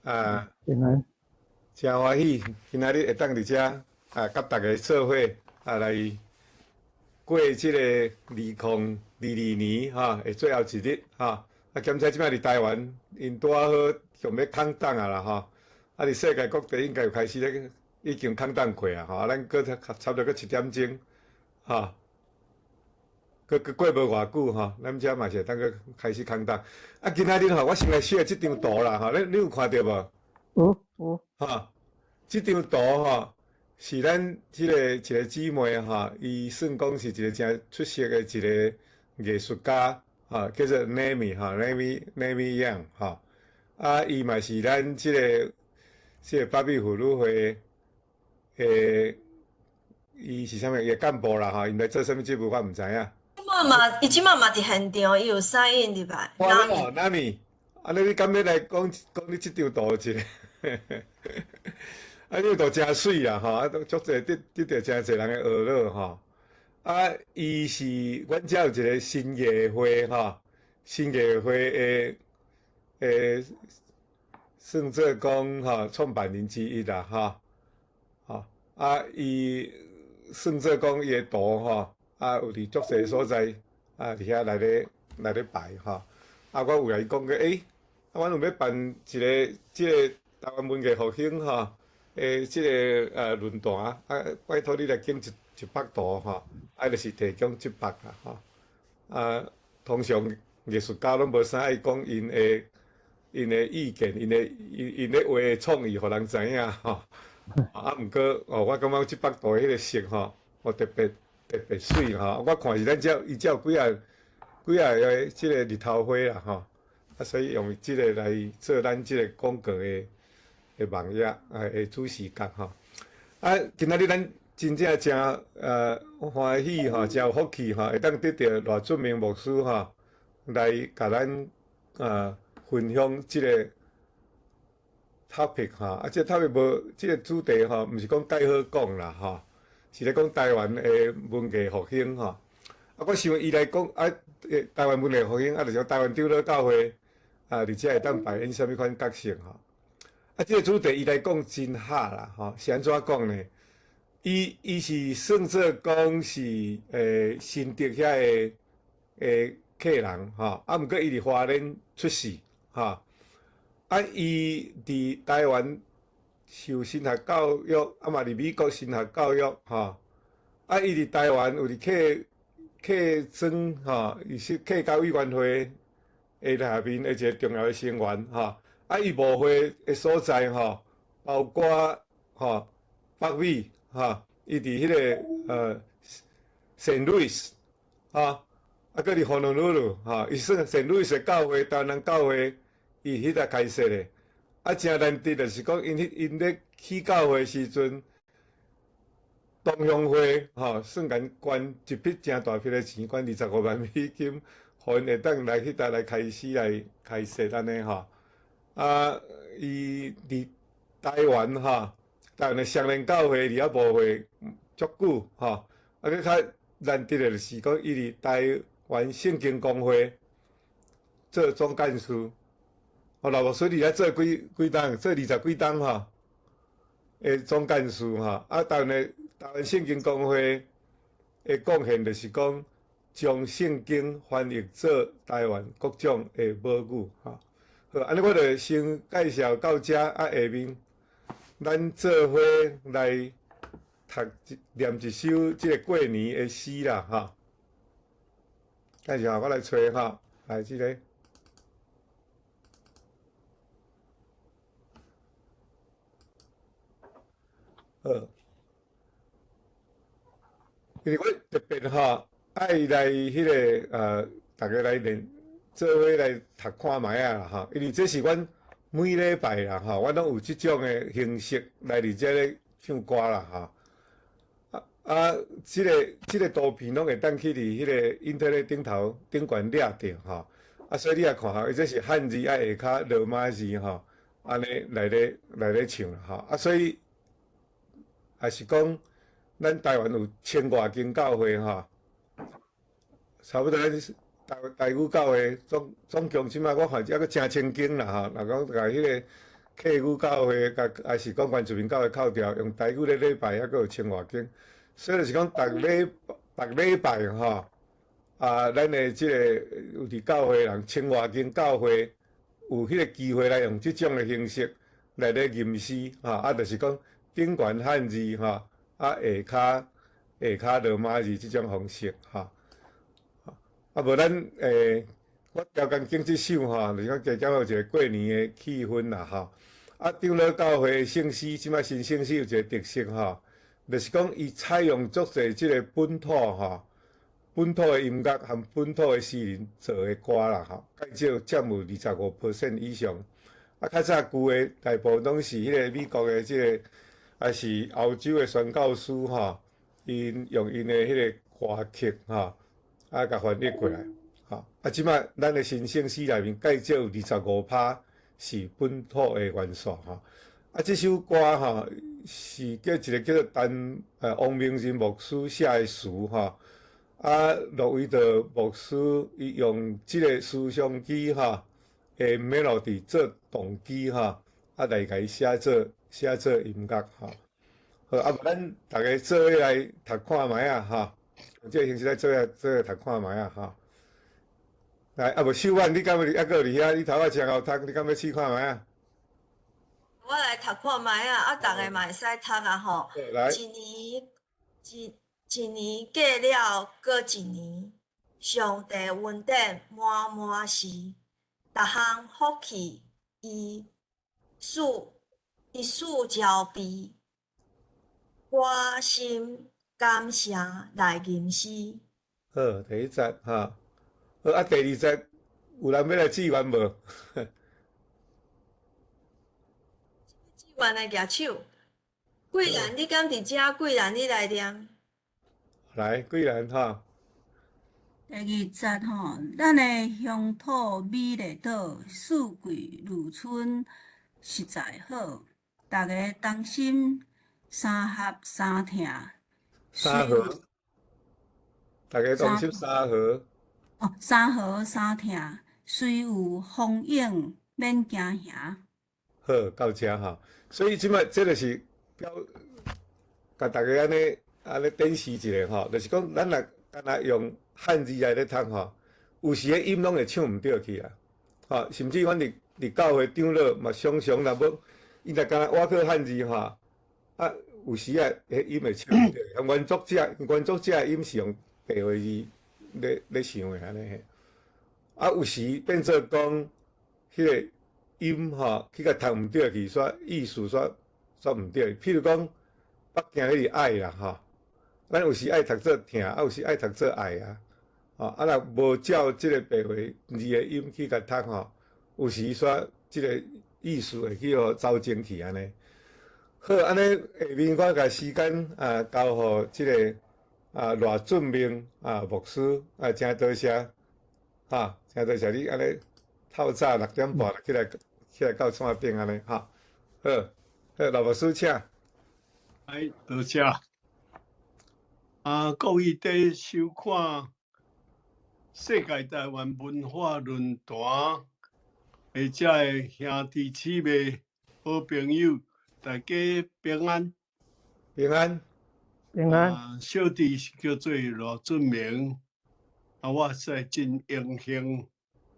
啊，平安。誠歡喜，今仔日會當佇遮啊，佮大家做伙啊來過這個2022年吼的最後一日吼。啊，兼且這擺佇台灣，𪜶拄仔好想欲 countdown 啊啦吼。啊，佇世界各地應該有開始咧，已經 countdown 過啊吼。啊，咱閣差不多閣7點鐘吼。閣過無偌久吼，咱遮嘛是會當閣開始 countdown。啊，今仔日吼，我先來 share 這張圖啦吼，你有看著無？有有。吼，這張圖吼，是咱這个一個姊妹吼，伊算講是一個誠出色的一個藝術家，吼，叫做 Nami 吼，Nami Yang 吼。啊，伊嘛是咱這個北美婦女會的，伊是啥物？伊的幹部啦吼，𪜶來做啥物職務我毋知影。這馬嘛，伊這馬嘛佇現場，伊有 sign in 入來。哇，Nami，按呢你敢欲來講講你這張圖一下？啊，這圖誠媠啦吼，啊，都足濟得著誠濟人的學樂吼。啊，伊是阮遮有一個新藝會吼，新藝會的算做講吼創辦人之一啦吼。吼，啊，伊算做講伊的圖吼，啊，有佇足濟所在啊，佇遐來咧擺吼。啊，我有共伊講過，欸，啊，阮有欲辦一個這個台灣文藝復興吼，這個論壇，啊，拜託你來景一幅圖吼，啊，就是提供這幅啦吼。啊，通常藝術家攏無啥愛講𪜶的意見，𪜶咧畫的創意，予人知影吼。啊，毋過哦，我感覺這幅圖彼個色吼，哦特別特別媠吼。我看是咱遮伊遮有幾仔幾仔个這個日頭花啦吼，啊，所以用這個來做咱這個廣告的網頁啊的主視覺吼。啊，今仔日咱真正誠歡喜吼，誠有福氣吼，會當得著賴俊明牧師吼來共咱分享這個 topic 吼。啊，這個 topic 無這個主題吼，毋是講介好講啦吼，是咧講台灣的文藝復興吼。啊，我想伊來講啊，台灣文藝復興啊，就是講台灣長老教會啊，佇遮會當扮演啥物款角色吼。啊，這個主題伊來講真合啦吼，是按怎講呢？伊是算做講是新竹遐的客人吼，啊，毋過伊佇花蓮出世吼，啊，伊佇台灣受神學教育，啊嘛佇美國神學教育吼，啊，伊佇台灣有佇客莊吼，伊是客家委員會的內面的一個重要的成員吼，啊，伊牧會的所在吼，包括吼北美。吼，伊佇彼個聖路易斯，吼，啊，閣佇honolulu 吼，伊算聖路易斯的教會，台灣人教會，伊彼搭開設的。啊，誠難得就是講，𪜶咧起教會時陣，同鄉會吼，算共捐一筆誠大筆的錢，捐25萬美金，予𪜶會當來彼搭來開始來開設按呢吼。啊，伊佇台灣吼。台灣的雙連教會佇遐牧會足久吼，啊，閣較難得的就是講，伊佇台灣聖經公會做總幹事。哦，老牧師，你來做幾幾冬？做二十幾冬吼，的總幹事吼。啊，台灣聖經公會的貢獻就是講，將聖經翻譯做台灣各種的母語吼。好，按呢我就先介紹到遮，啊，下面。咱做伙來讀一念一首這個過年的詩啦，吼。等下我來揣吼，來這個。好，因為我特別吼愛來彼個逐家來練，做伙來讀看覓仔啦，吼，因為這是阮每禮拜啦，吼，阮攏有這種的形式來佇遮咧唱歌啦，吼。啊，這個圖片攏會當去佇彼個 internet 頂頭頂懸掠著，吼。啊，所以你也看吼，伊這是漢字愛下跤羅馬字吼，按呢來咧唱啦，吼。啊，所以也是講，咱台灣有千外間教會吼，差不多咱台語教會總共這擺我看猶閣成千間啦吼。若講共彼個客語教會，佮抑是講原住民教會扣掉，用台語咧禮拜，猶閣有千外間，所以就是講，逐禮逐禮拜吼，啊，咱的這個有佇教會人，千外間教會有彼個機會來用這種的形式來咧吟詩，吼，啊，就是講頂懸漢字，吼，啊，下跤下跤羅馬字這種方式，吼。啊，無咱我調工揀這首吼，就是講加減有一個過年的氣氛啦，吼。啊，長老教會聖詩，這擺新聖詩有一個特色吼，就是講伊採用足濟這個本土吼，本土的音樂和本土的詩人做的歌啦，吼，較少佔有25% 以上。啊，較早舊的大部分攏是彼個美國的這個，抑是歐洲的宣教師吼，𪜶用𪜶的彼個歌曲吼，啊，共翻譯過來，吼。啊，這擺咱的新聖詩內面，較少有25%是本土的元素，吼。啊，這首歌吼是叫一個叫做陳王明仁牧師寫的詞，吼。啊，羅維德牧師伊用這個思想機吼的 melody 做動機吼，啊來共伊寫做音樂吼。好，啊，無咱逐家做伙來讀看覓仔吼，用這個形式來做伙讀看覓仔吼。來，啊無秀婉，你敢有猶閣佇遐？你頭仔真𠢕讀，你敢欲試看覓仔？我來讀看覓仔，啊，逐家嘛會使讀啊吼。來。一年一一年過了，閣一年，上帝恩典滿滿是，逐項福氣伊賜伊賜交備，我心感謝來吟詩。好，第一節哈。好，啊，第二節有人欲來志願無？志願來舉手。桂蘭，你敢佇遮？桂蘭，你來念。來，桂蘭哈。第二節吼，咱的鄉土美麗島，四季如春，實在好。逐家同心三合三疼。三和。逐家同心三和。哦，三和三疼，雖有風湧，免驚嚇。好，到遮吼。所以這擺這就是表，共逐家按呢按呢展示一下吼，就是講咱若干焦用漢字來咧讀吼，有時的音攏會唱毋著去啊。吼，甚至阮佇佇教會長老嘛，常常若欲，伊若干焦倚靠漢字吼，啊，有時啊，彼音會唱毋著。原作者的音是用白話字咧咧唱的按呢嘿。啊，有時變做講，彼個音吼，去共讀毋著去，煞意思煞煞毋對。譬如講，北京彼個愛啦吼，咱有時愛讀做疼，啊有時愛讀做愛啊。吼，啊若無照這個白話字的音去共讀吼，有時煞這個意思會去予走精去按呢。好，按呢下面我共時間啊交予這個啊賴俊明啊牧師啊，真多謝，哈，真多謝你按呢透早6點半就起來起來到山頂按呢，哈，好，好，賴牧師請。哎，多謝。啊，各位佇收看世界台灣文化論壇的遮个兄弟姊妹、好朋友，大家平安。平安。平安。啊，小弟是叫做賴俊明，啊，我實在真榮幸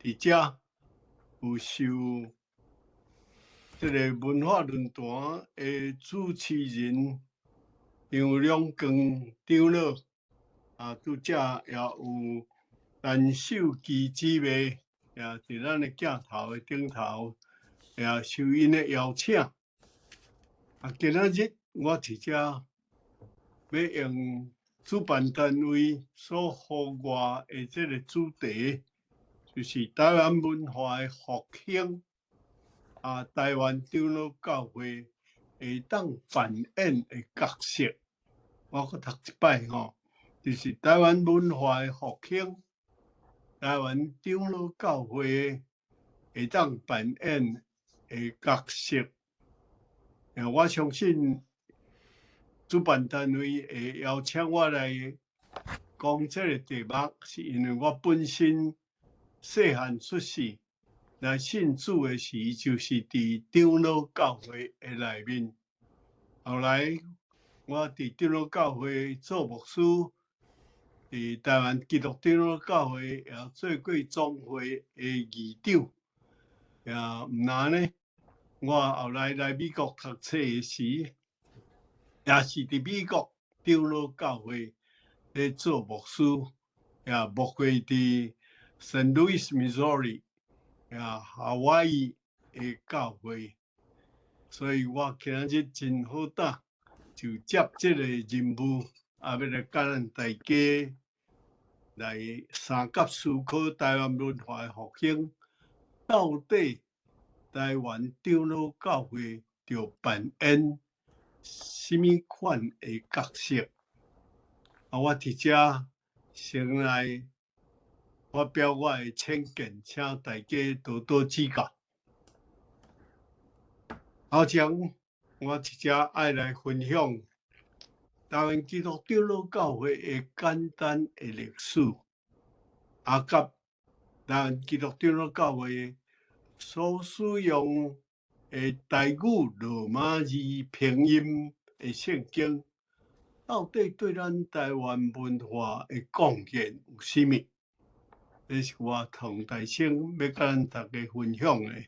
佇遮有受這个文化論壇的主持人張良光長老，啊，拄才也有陳秀琪姊妹，也佇咱的鏡頭的頂頭，也受𪜶的邀請。啊，今仔日我佇遮欲用主辦單位所予我的這个主題，就是台灣文化的復興，啊，台灣長老教會會當扮演的角色。我閣讀一擺吼，就是台灣文化的復興，台灣長老教會會當扮演的角色。我相信主辦單位會邀請我來講這个題目，是因為我本身細漢出世，來信主的時，就是佇長老教會的內面。後來我佇長老教會做牧師，佇台灣基督長老教會也做過總會的議長。也毋但呢，我後來來美國讀冊的時，也是佇美國長老教會咧做牧師，也牧會佇 Saint Louis, Missouri，也夏威夷的教會。所以我今仔日真好膽，就接這个任務，啊，欲來佮咱大家來相佮思考台灣文化的復興，到底台灣長老教會著扮演啥物款的角色？啊，我佇遮先來發表我的淺見，請大家多多指教。頭前我佇遮愛來分享台灣基督長老教會的簡單的歷史，啊，佮台灣基督長老教會所使用的台語羅馬字拼音的聖經，到底對咱台灣文化的貢獻有啥物？這是我唐大生欲佮咱大家分享的。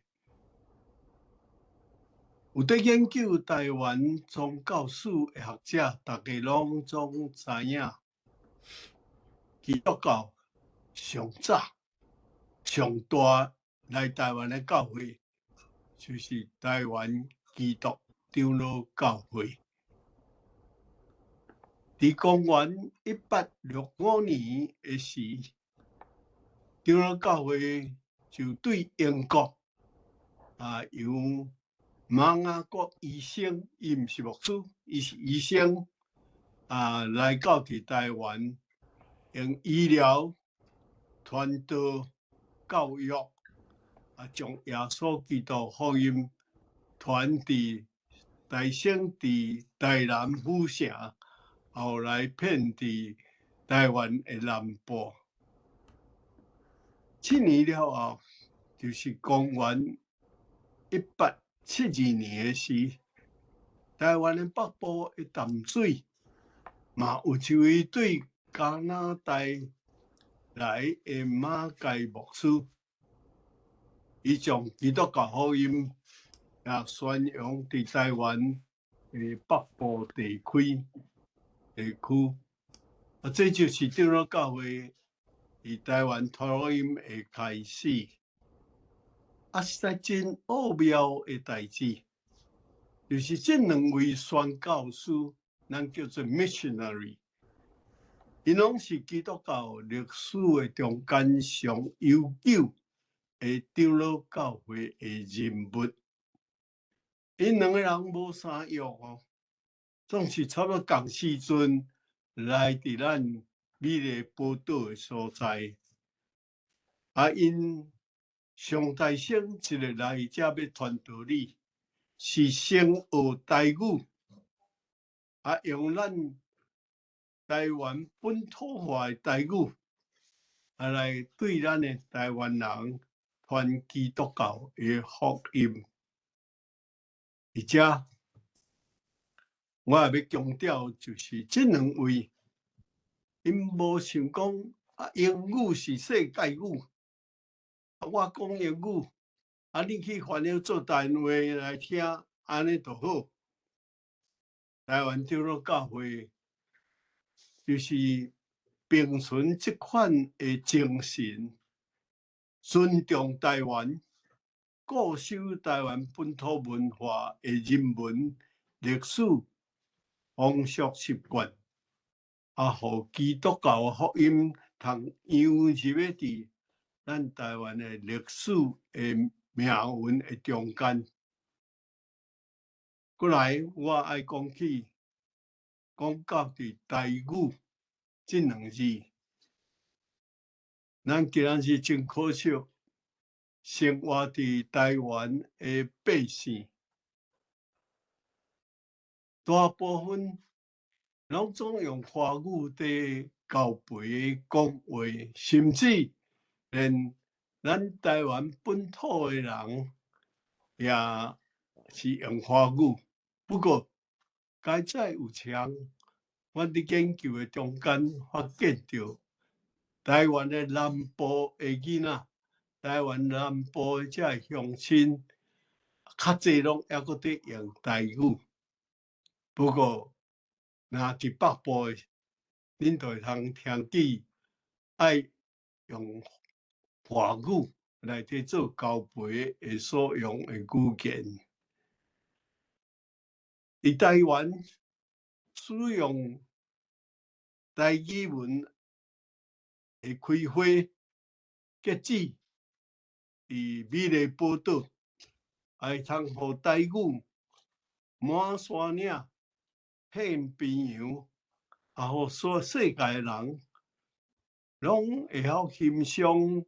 有佇研究台灣宗教史的學者，大家攏總知影，基督教上早、上大來台灣的教會，就是台灣基督長老教會。佇公元1865年的時，長老教會就對英國啊，由馬雅各醫生，伊毋是牧師，伊是醫生啊，來到佇台灣，用醫療、傳道、教育啊，將耶穌基督福音傳佇台省佇台南府城，後來遍佇台灣的南部。7年了後，就是公元1872年的時，台灣的北部的淡水，嘛有一位對加拿大來的馬偕牧師，伊將基督教福音也宣揚佇台灣的北部地區，啊，這就是長老教會佇台灣傳福音的開始。啊，實在真奧妙的代誌，就是這兩位宣教師，咱叫做 missionary，𪜶攏是基督教歷史的中間上悠久的長老教會的人物。𪜶兩个人無相約哦，總是差不多仝時陣來佇咱美麗寶島的所在。啊，𪜶上大先一个來遮欲傳道理，是先學台語，啊，用咱台灣本土話的台語，啊，來對咱的台灣人傳基督教的福音。而且，我也欲強調，就是這兩位，𪜶無想講啊，英語是世界語，啊，我講英語，啊，你去翻譯做台灣話來聽，按呢就好。台灣長老教會就是秉存這款的精神，尊重台灣，固守台灣本土文化的人文歷史、風俗習慣，啊，予基督教福音通融入佇咱台灣的歷史的命運的中間。過來，我愛講起，講到佇台語這兩字，咱今仔日真可惜，生活佇台灣的百姓，大部分攏總用華語佇交陪講話，甚至連咱台灣本土的人也是用華語，不過佳哉有搶，阮佇研究的中間發現著，台灣的南部的囡仔，台灣南部的這个鄉親，較濟攏猶閣佇用台語。不過，若佇北部的，恁就會通聽見愛用華語來佇做交陪的所用的語言。佇台灣使用台語文的開花結籽，佇美麗寶島，會通予台語滿山嶺、遍平洋，也予所世界的人，攏會曉欣賞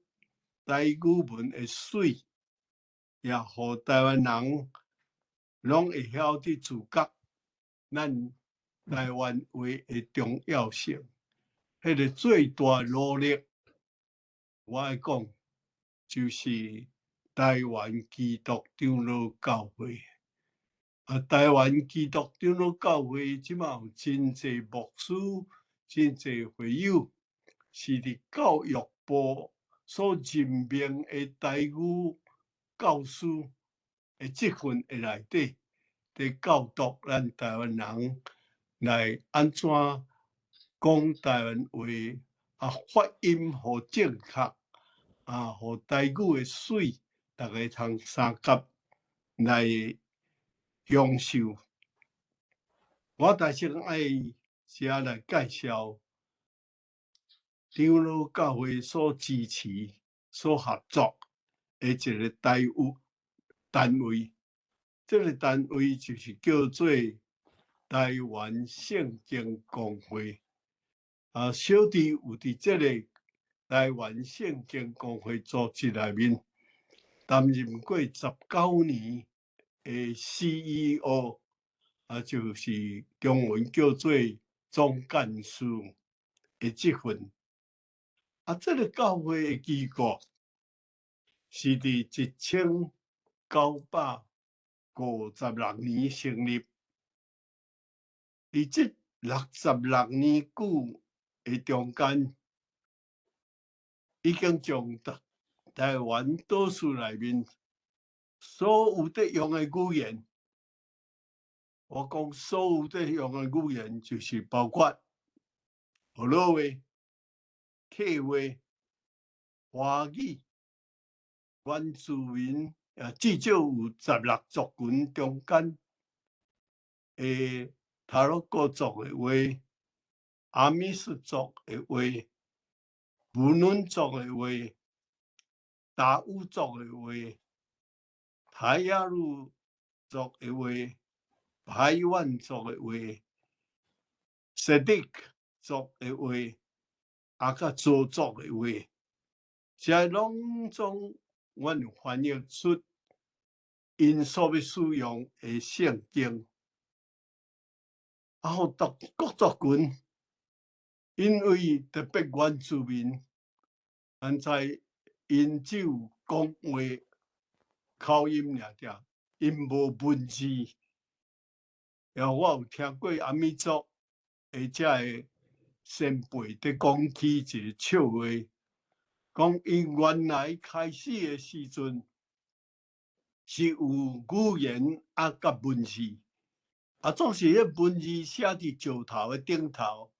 台語文的媠，也予台灣人攏會曉佇自覺咱台灣話的重要性。彼个最大努力，我愛講，就是台灣基督長老教會。啊，台灣基督長老教會這馬有真濟牧師、真濟會友，是佇教育部所任命的台語教師的職份的內底，佇教導咱台灣人來按怎講台灣話，啊，發音予正確，啊，予台語的媠，逐家通相佮來享受。我大先愛遮來介紹長老教會所支持、所合作的一個單位單位，這個單位就是叫做台灣聖經公會。啊，小弟有佇這個台灣聖經公會組織內面擔任過19年的 CEO，啊，就是中文叫做總幹事的職份。啊，這個教會的機構是佇1956年成立，佇這66年久的中間，已經將台灣島嶼內面所有佇用的語言，我講所有佇用的語言，就是包括河洛話、客話、華語、原住民，啊，至少有16族群中間的塔洛古族的話、阿美斯族的話、布農族的話、達悟族的話、泰雅魯族的話、排灣族的話、セディ克族的話，啊，佮鄒族的話，這攏總阮有翻譯出𪜶所欲使用的聖經，啊，予各族群，因為特別原住民，咱知𪜶只有講話口音爾爾，𪜶無文字。然後我有聽過阿美族的這个先輩佇講起一个笑話，講𪜶原來開始的時陣是有語言啊，佮文字，啊，總是彼文字寫佇石頭的頂頭。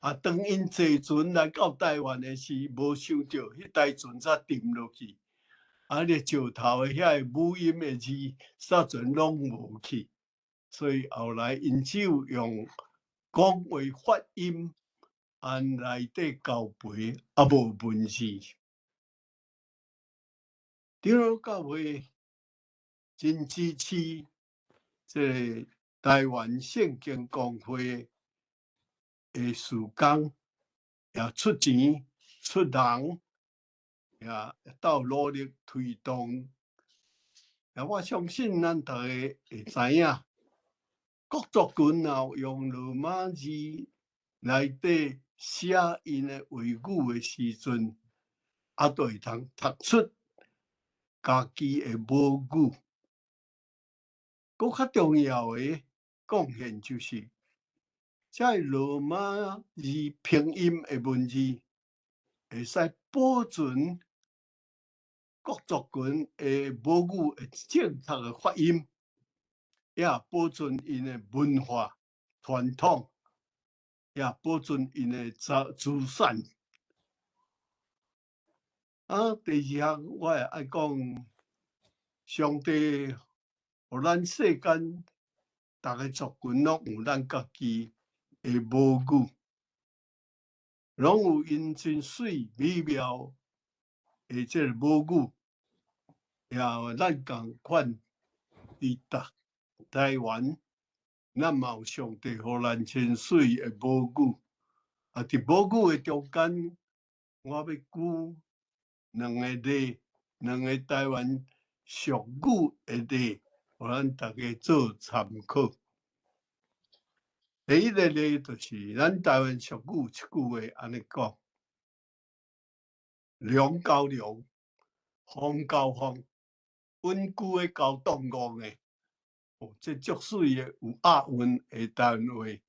啊，當𪜶坐船來到台灣的時，無想著彼台船才沉落去，啊，彼石頭的遐個母音的字，煞全攏無去，所以後來𪜶只有用講話發音按內底交陪，啊，無文字。長老教會真支持這个台灣聖經公會的事工，也出錢出人，也鬥努力推動。也我相信咱逐家會知影，各族群若有用羅馬字內底寫𪜶的話語的時陣，啊，就會通讀出家己的母語。閣較重要的貢獻就是，這羅馬字拼音的文字會使保存各族群的母語的正確的發音，也保存𪜶的文化傳統，也保存𪜶的資產。啊，第二項我會愛講，上帝予咱世間逐个族群攏有咱家己的母語，攏有𪜶真媠美妙的這个母語，也咱仝款佇台灣，咱嘛有上帝予咱真媠的母語。啊，佇母語的中間，我欲舉兩个例，兩个台灣俗語的例，予咱逐家做參考。第一个例就是咱台灣俗語一句話按呢講：龍交龍，鳳交鳳，穩久的交當戇的。哦，這足媠的有押韻的台灣話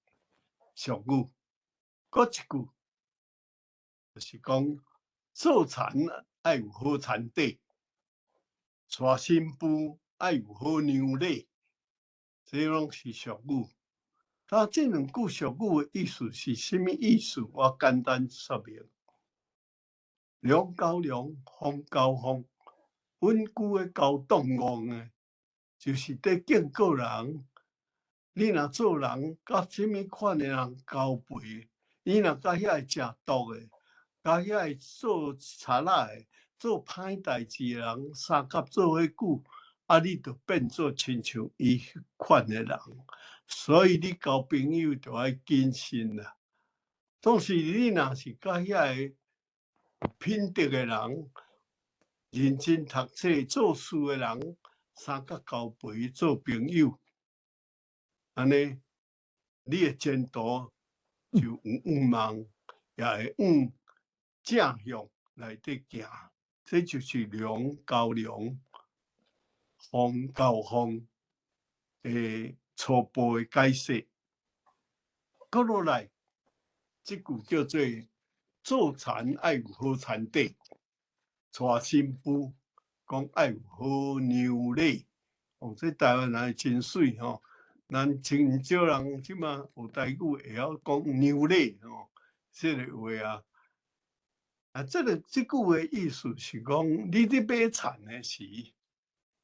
俗語。閣一句，就是講做田愛有好田底，娶新婦愛有好娘禮，這攏是俗語。啊，這兩句俗語的意思是啥物意思？我簡單說明：龍交龍，鳳交鳳，穩久的交當戇的，就是佇警告人，你若做人，佮啥物款的人交陪，你若佮遐个食毒的，佮遐个做賊仔的，做歹代誌的人相佮做伙久，啊，你就變做親像伊彼款的人。所以你交朋友就愛謹慎啦。當時你若是佮遐個有品德的人，認真讀冊做事的人，相佮交陪做朋友，按呢，你的前途就有向望，也會往正向內底行。這就是龍交龍，鳳交鳳的初步的解釋。閣落來，這句叫做做田愛有好田底，娶新婦講愛有好娘禮。哦，這台灣人真媠吼，咱真少人這馬學台語會曉講娘禮吼，這个話啊。啊，這个這句話意思是講，你佇買田的時，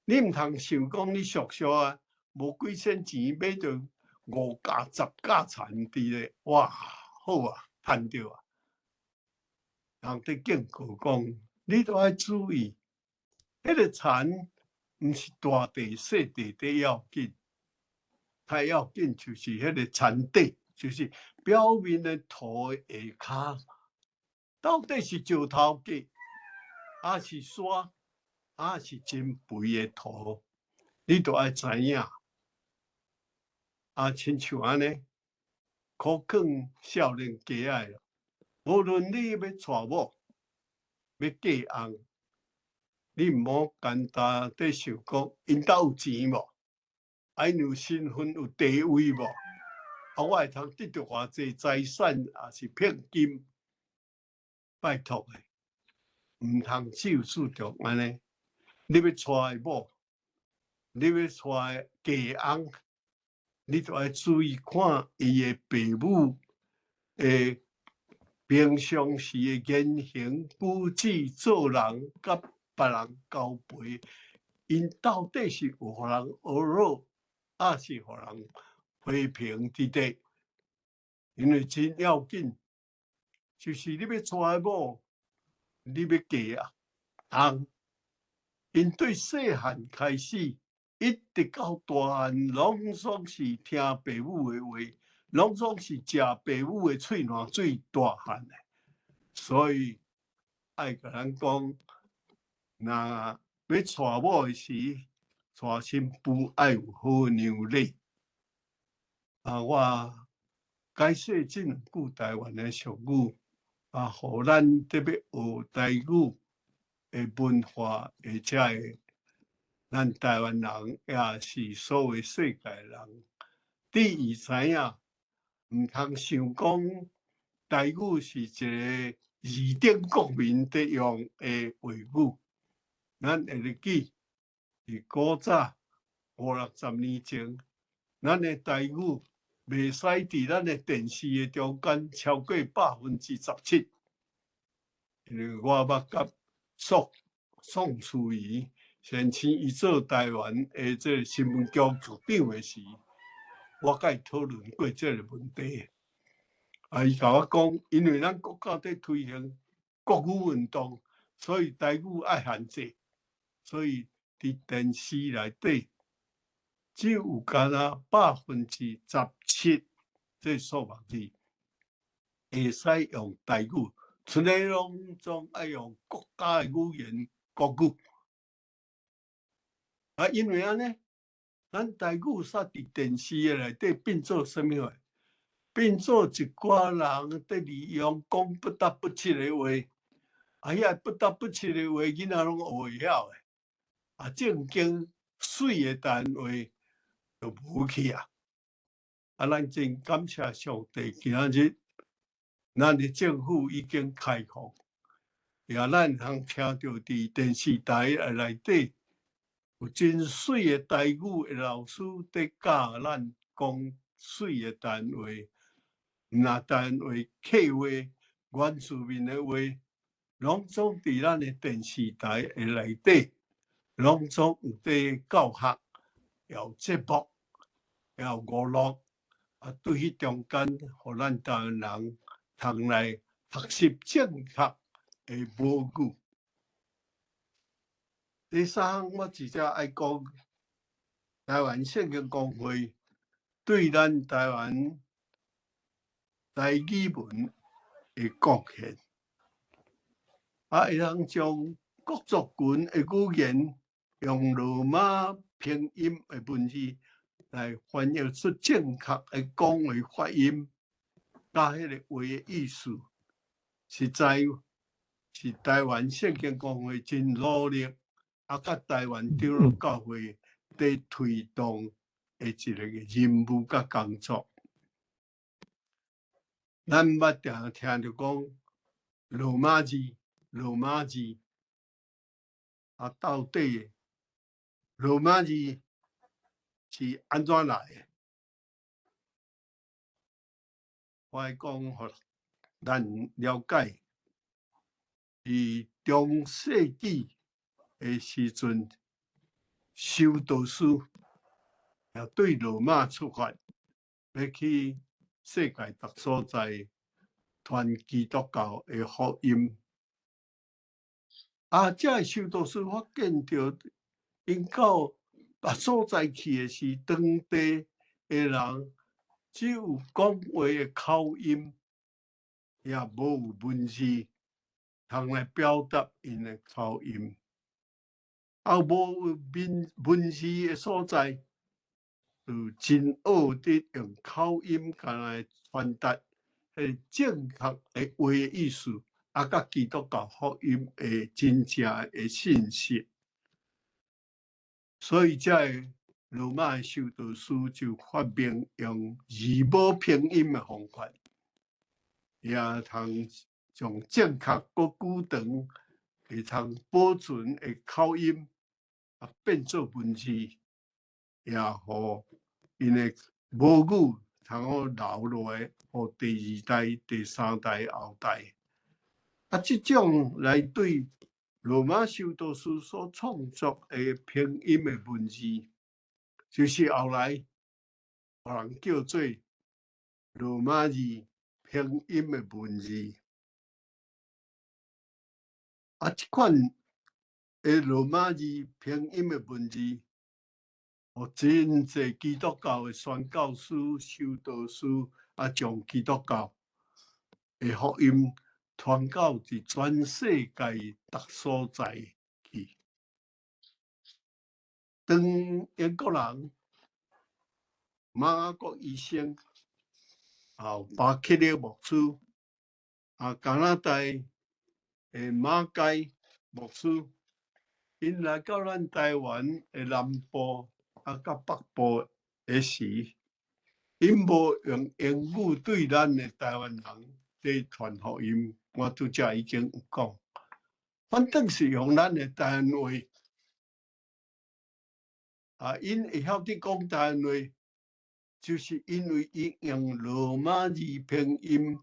你毋通想講你俗俗啊，無幾仙錢買著五甲十甲田佇咧，哇，好啊，趁著啊！人佇警告講，你都愛注意，彼个田毋是大地細地佇要緊，較要緊就是彼个田底，就是表面的土的下跤，到底是石頭格，抑是沙，抑是真肥的土，你都愛知影。啊，親像按呢，苦勸少年家仔，無論你欲娶某，欲嫁翁，你毋好簡單佇想講，𪜶兜有錢無？啊，𪜶有身份有地位無？啊，我會通得著偌濟財產，抑是聘金？拜託的，毋通只有注重按呢。你欲娶的某，你欲娶的嫁翁，你就愛注意看伊的爸母的平常時的言行舉止、做人佮別人交陪，𪜶到底是有予人呵咾，抑是予人批評佇底？因為真要緊，就是你欲娶某，你欲嫁翁，𪜶對細漢開始，一直到大漢，攏總是聽爸母的話，攏總是食爸母的喙瀾水大漢的，所以愛共咱講，若欲娶某的時，娶新婦愛有好娘禮。啊，我解釋這兩句台灣的俗語，啊，予咱特別學台語。的文化，而且咱台灣人也是所有世界人，對伊知影，毋通想講台語是一個二等國民佇用的話語。咱會記佇古早五六十年前，咱的台語袂使佇咱的電視的中間超過17%。因為我捌佮宋宋楚瑜先生伊做台灣的這個新聞局局長的時，我佮伊討論過這個問題。啊，伊共我講，因為咱國家佇推行國語運動，所以台語愛限制，所以佇電視內底只有干焦17%這數目字會使用台語，剩的攏總愛用國家的語言國語。啊，因為按呢，咱台語煞佇電視的內底變做啥物話？變做一寡人佇利用講不答不七的話，啊，遐不答不七的話，囡仔攏學會曉的。啊，正經媠的台灣話就無去啊！啊，咱真感謝上帝，今仔日咱的政府已經開放，也咱通聽著佇電視台內底有真媠的台語的老師佇教咱講媠的台灣話，毋但台灣話、客話、原住民的話，攏總佇咱的電視台的內底，攏總有佇教學，有節目，有娛樂，啊，對彼中間，予咱台灣人通來學習正確的母語。第三項，我直接愛講，台灣聖經公會對咱台灣台語文的貢獻，啊，會當將各族群的語言用羅馬拼音的文字來翻譯出正確的講話發音，佮彼个話的意思，實在是台灣聖經公會真努力，啊，佮台灣長老教會佇推動的一個任務佮工作。咱捌定聽著講羅馬字，羅馬字，啊，到底羅馬字是按怎來的？我愛講予咱了解，佇中世紀的時陣，修道士也對羅馬出發，欲去世界逐所在傳基督教的福音。啊，這个修道士發現著，𪜶到別所在去的時，當地的人只有講話的口音，也無有文字通來表達𪜶的口音。啊，無文文字的所在，就真學佇用口音共來傳達彼個正確的話的意思，啊，佮基督教福音的真正的信息。所以，這个羅馬的修道士就發明用字母拼音的方法，也通將正確閣久長會通保存的口音啊變做文字，也予𪜶的母語通好留落來，予第二代、第三代後代。啊，這種來對羅馬修道士所創作的拼音的文字，就是後來予人叫做羅馬字拼音的文字。啊，這款的羅馬字拼音的文字，予真濟基督教的宣教師、修道士啊，將基督教的福音傳到佇全世界逐所在去。當英國人馬雅各醫生，啊，巴克勒牧師，啊，加拿大的馬偕牧師，𪜶來到咱台灣的南部啊，佮北部的時，𪜶無用英語對咱的台灣人佇傳福音，我拄才已經有講，反正是用咱的台灣話。啊，𪜶會曉得講台灣話，就是因為伊用羅馬字拼音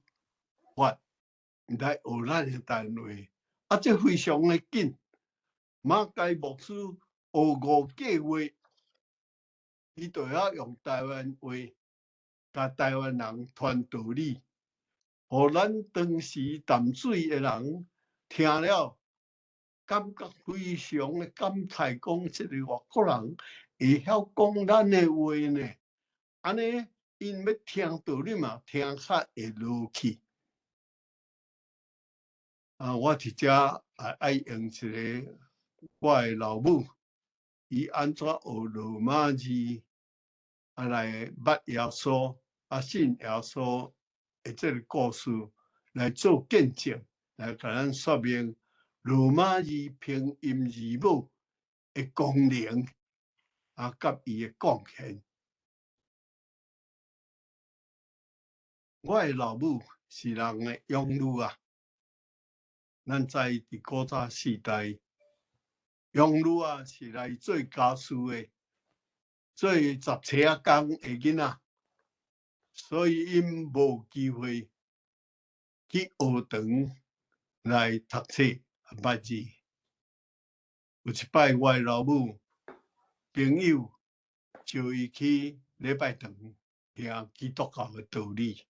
法來學咱的台灣話。啊，這非常的緊。馬偕牧師學5個月，伊就曉用台灣話，共台灣人傳道理，予咱當時淡水的人聽了，感覺非常的感慨，講這个外國人會曉講咱的話呢。按呢，𪜶欲聽道理嘛，聽較會落去。啊，我佇遮也愛用一个我的老母，伊按怎學羅馬字，啊來捌耶穌，啊信耶穌的這个故事來做見證，來共咱說明羅馬字拼音字母的功能，啊，佮伊的貢獻。我的老母是人的養女啊，咱知佇古早時代，養女啊是來做家事的，做雜差仔工的囡仔，所以𪜶無機會去學堂來讀冊捌字。有一擺，我的老母朋友招伊去禮拜堂聽基督教的道理。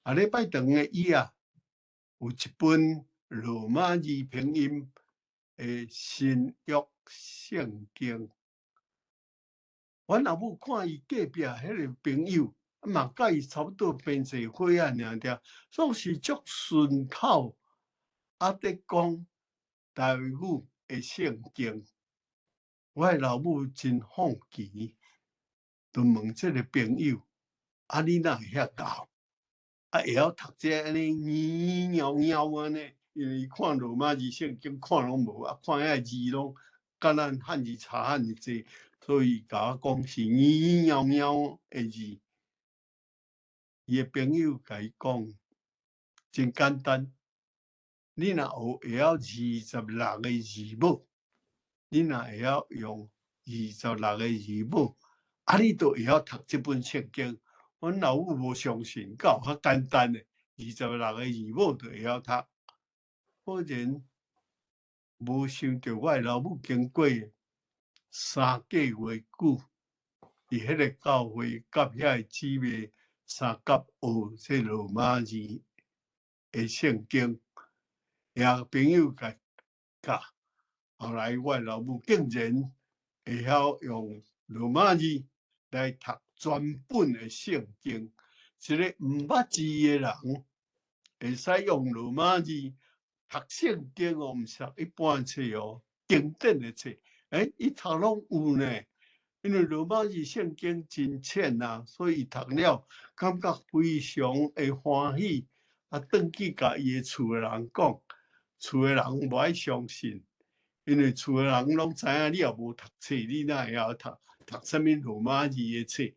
啊，禮拜堂的椅仔有一本羅馬字拼音的新約聖經。阮老母看伊隔壁彼个朋友，嘛佮伊差不多平歲歲仔爾爾，總是足順口，啊，佇講台語的聖經。我的老母真好奇，就問這个朋友：啊，你哪會遐𠢕？啊，會曉讀這按呢咿咿喵喵按呢？因為伊看羅馬字聖經看攏無，啊，看遐字攏佮咱漢字差遐爾濟，所以共我講是咿咿喵喵的字。伊的朋友共伊講，真簡單，你若學會曉26個字母，你若會曉用二十六個字母，啊，你就會曉讀這本聖經。阮老母無相信，敢有遐簡單的？二十六個字母就會曉讀。果然，無想著我的老母經過3個月久，佇彼个教會佮遐个姊妹相佮學這羅馬字的聖經，也朋友共教。後來我的老母竟然會曉用羅馬字來讀全本的聖經，一个毋捌字的人會使用羅馬字讀聖經哦，毋是讀一般冊哦，經典的冊，欸，伊讀攏有呢。因為羅馬字聖經真淺啊，所以伊讀了感覺非常的歡喜。啊，轉去共伊的厝的人講，厝的人無愛相信，因為厝的人攏知影你也無讀冊，你哪會曉讀讀啥物羅馬字的冊？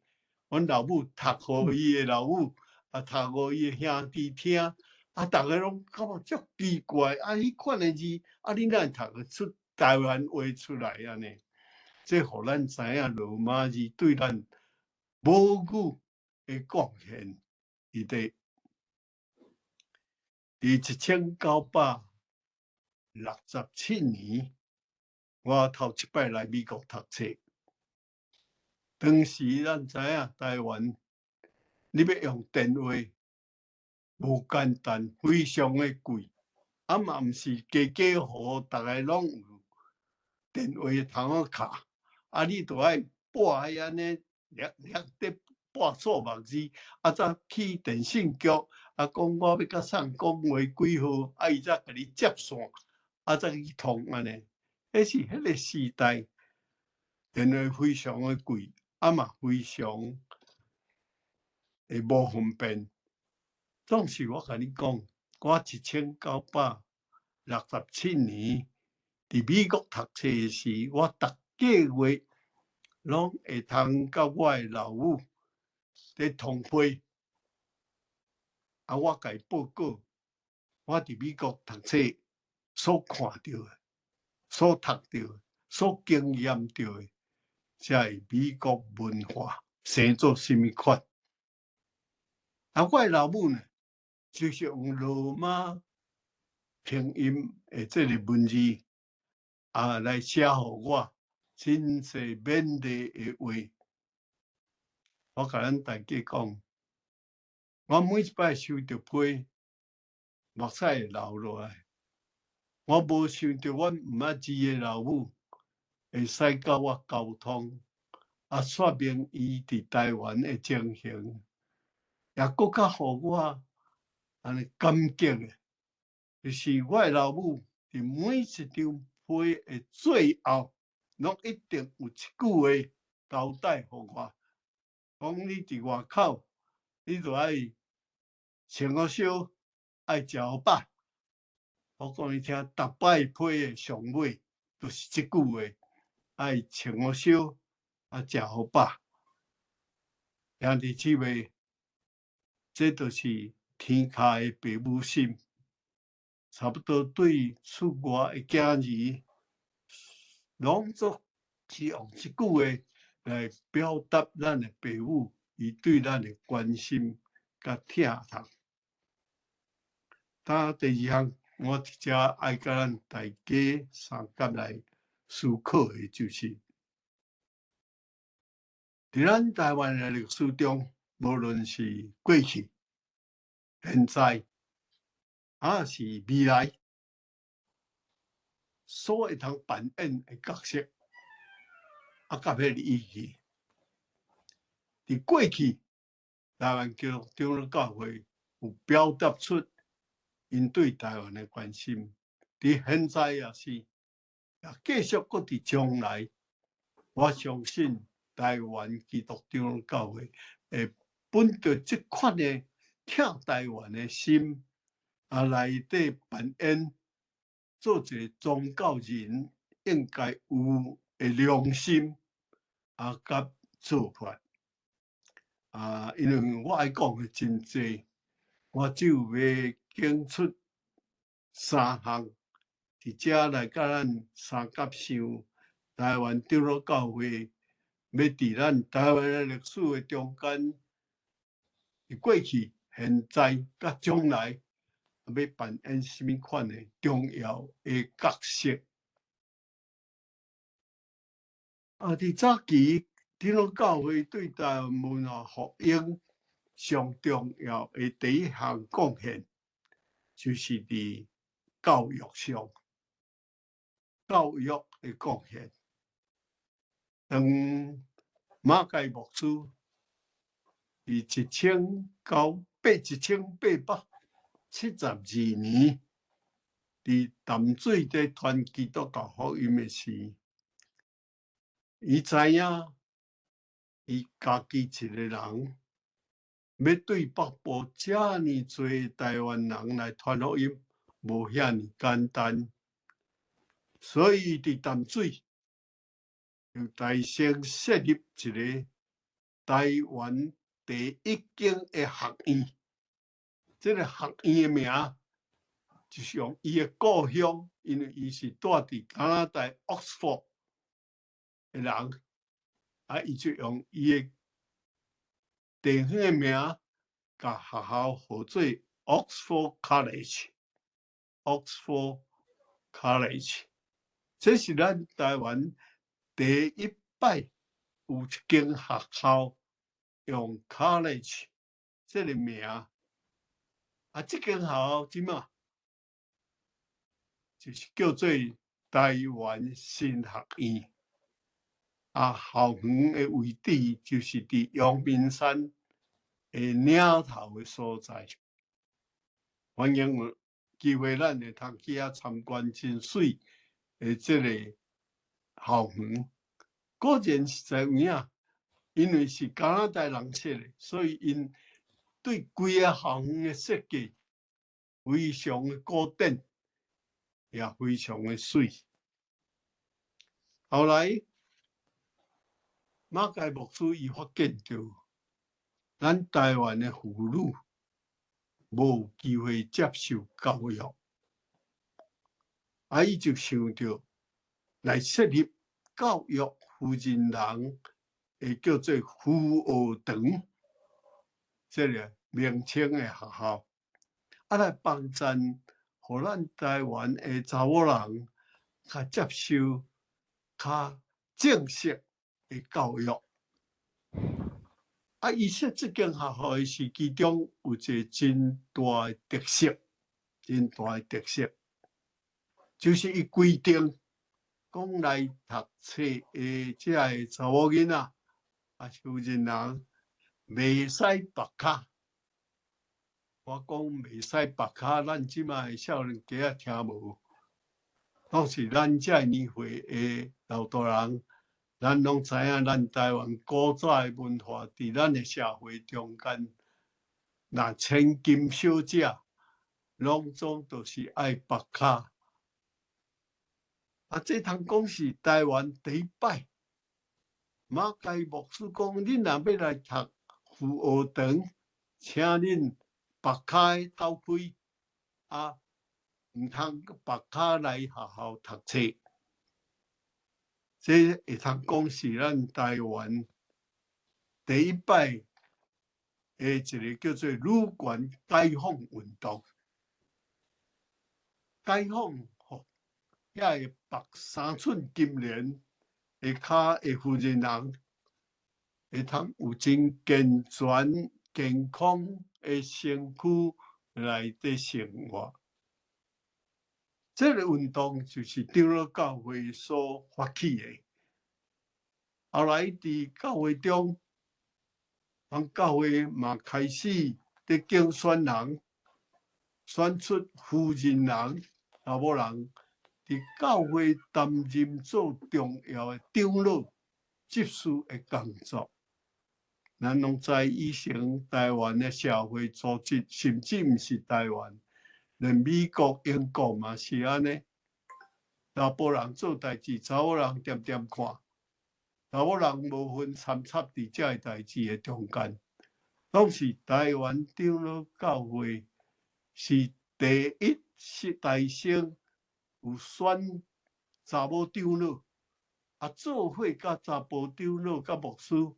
阮老母讀予伊的老母，啊，讀予伊的兄弟聽，啊，逐个攏感覺足奇怪，啊，彼款的字，啊，你哪會讀得出台灣話出來按呢？這予咱知影羅馬字對咱母語的貢獻佇佇。佇1967年，我頭一擺來美國讀冊。當時咱知影台灣，你欲用電話無簡單，非常的貴，啊嘛毋是家家戶戶逐个攏有電話通好敲，啊你著愛撥彼按呢掠掠佇撥數目字，啊才去電信局，啊講我欲佮誰講話幾號，啊伊才共你接線，啊才去通按呢。彼是彼个時代，電話非常的貴，啊嘛非常的無方便。總是我共你講，我67年佇美國讀冊時，我逐個月攏會通佮我的老母佇通話，啊，我共伊報告我佇美國讀冊所看著的、所讀著的、所經驗著的，這个美國文化生做啥物款。啊，我的老母呢，就是用羅馬拼音的這个文字啊來寫予我真濟勉勵的話。我共咱大家講，我每一擺收著批，目屎會流落來。我無想著阮毋捌字的老母會使佮我溝通，啊，說明伊佇台灣的情形，也閣較予我按呢感激的，就是我的老母佇每一張批的最後，攏一定有一句話交代予我，講你佇外口，你著愛穿予燒，愛食予飽。我講你聽，逐擺批的上尾，就是這句話，愛穿予燒，啊，食予飽。兄弟姊妹，這就是天跤的爸母心，差不多對出外的囝兒，攏總是用這句話來表達咱的爸母伊對咱的關心佮疼痛。當第二項，我佇遮愛佮咱大家相佮來思考的，就是，佇咱台灣的歷史中，無論是過去、現在，抑是未來，所會通扮演的角色，啊，佮彼个意義。佇過去，台灣基督長老教會有表達出𪜶對台灣的關心，佇現在也是，也繼續閣佇將來，我相信台灣基督長老教會會本著這款的疼台灣的心，啊，內底扮演做一个宗教人應該有的良心，啊，佮做法。啊，因為我愛講的真濟，我只有欲揀出三項，佇遮來佮咱相佮想，台灣長老教會欲佇咱台灣的歷史的中間，佇過去、現在、佮將來，欲扮演啥物款的重要的角色。啊，佇早期，長老教會對台灣文化復興上重要的第一項貢獻，就是佇教育上，教育的貢獻。當馬偕牧師佇1872年，佇淡水佇傳基督教福音的時，伊知影伊家己一个人欲對北部遮爾濟台灣人來傳福音，無遐爾簡單，所以佇淡水就代先設立一个台灣第一間的學院。這个學院的名就是用伊的故鄉，因為伊是住佇加拿大 Oxford 的人，啊，伊就用伊的地方的名，共學校號做 Oxford College。Oxford College，這是咱台灣第一擺有一間學校用 College 這个名。啊，這間學校這馬就是叫做台灣神學院。啊，校園的位置就是佇陽明山的嶺頭的所在。歡迎有機會，咱會通去遐參觀真媠的這个校園。果然實在有影，因為是加拿大人設的，所以𪜶對規个校園的設計非常的古典。也非常的媠。後來馬偕牧師伊發現著，咱台灣的婦女無機會接受教育，啊，伊就想著來設立教育婦人人，會叫做輔學堂，這个名稱的學校，啊，來幫贊，予咱台灣的查某人較接受較正式的教育。啊，伊設這間學校的時，其中有一个真大的特色，真大的特色，就是伊規定講來讀冊的這个查某囡仔，抑是婦人人，袂使縛跤。我講袂使縛跤，咱這擺的少年家仔聽無，攏是咱這个年歲的老大人，咱攏知影，咱台灣古早的文化，佇咱的社會中間，若千金小姐，攏總都是愛縛跤。啊，這通講是台灣第一擺，馬偕牧師講，恁若欲來讀輔學堂，請恁縛跤頭開，啊，毋通縛跤來學校讀冊。這會通講是咱台灣第一擺的一个叫做女權解放運動，解放予遐个縛三寸金蓮的跤的婦人人，會通有真健全、健康的身軀來佇生活。這个運動就是長老教會所發起的。後來佇教會中，咱教會嘛開始佇競選人，選出婦人人、查某人，佇教會擔任做重要的長老、執事的工作。咱攏知以前台灣的社會組織，甚至毋是台灣，連美國、英國嘛是按呢。查埔人做代誌，查某人恬恬看，查某人無份參插佇這个代誌的中間。當時台灣長老教會是第一是代先有選查某長老，啊，做伙佮查埔長老佮牧師，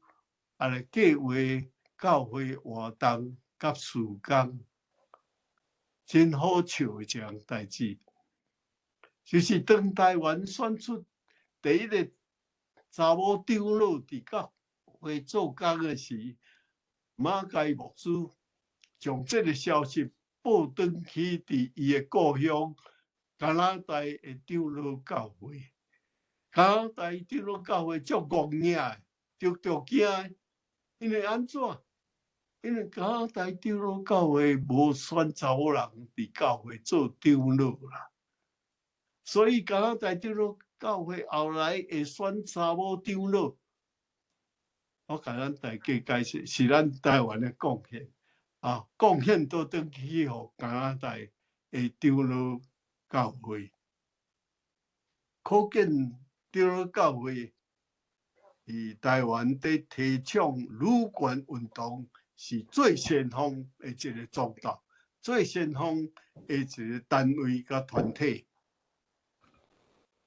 啊來計劃教會活動佮事工，真好笑的一項代誌。就是當台灣選出第一个查某長老佇教會做工的時，馬偕牧師將這个消息報轉去佇伊的故鄉加拿大的長老教會。加拿大長老教會足戇影的，足足驚的，因為按怎？因為加拿大長老教會無選查某人佇教會做長老啦，所以加拿大長老教會後來會選查某長老。我共咱大家解釋，是咱台灣的貢獻啊，貢獻倒轉去予加拿大的長老教會。可見長老教會佇台灣佇提倡女權運動是最先鋒的一个宗教，最先鋒的一个單位佮團體，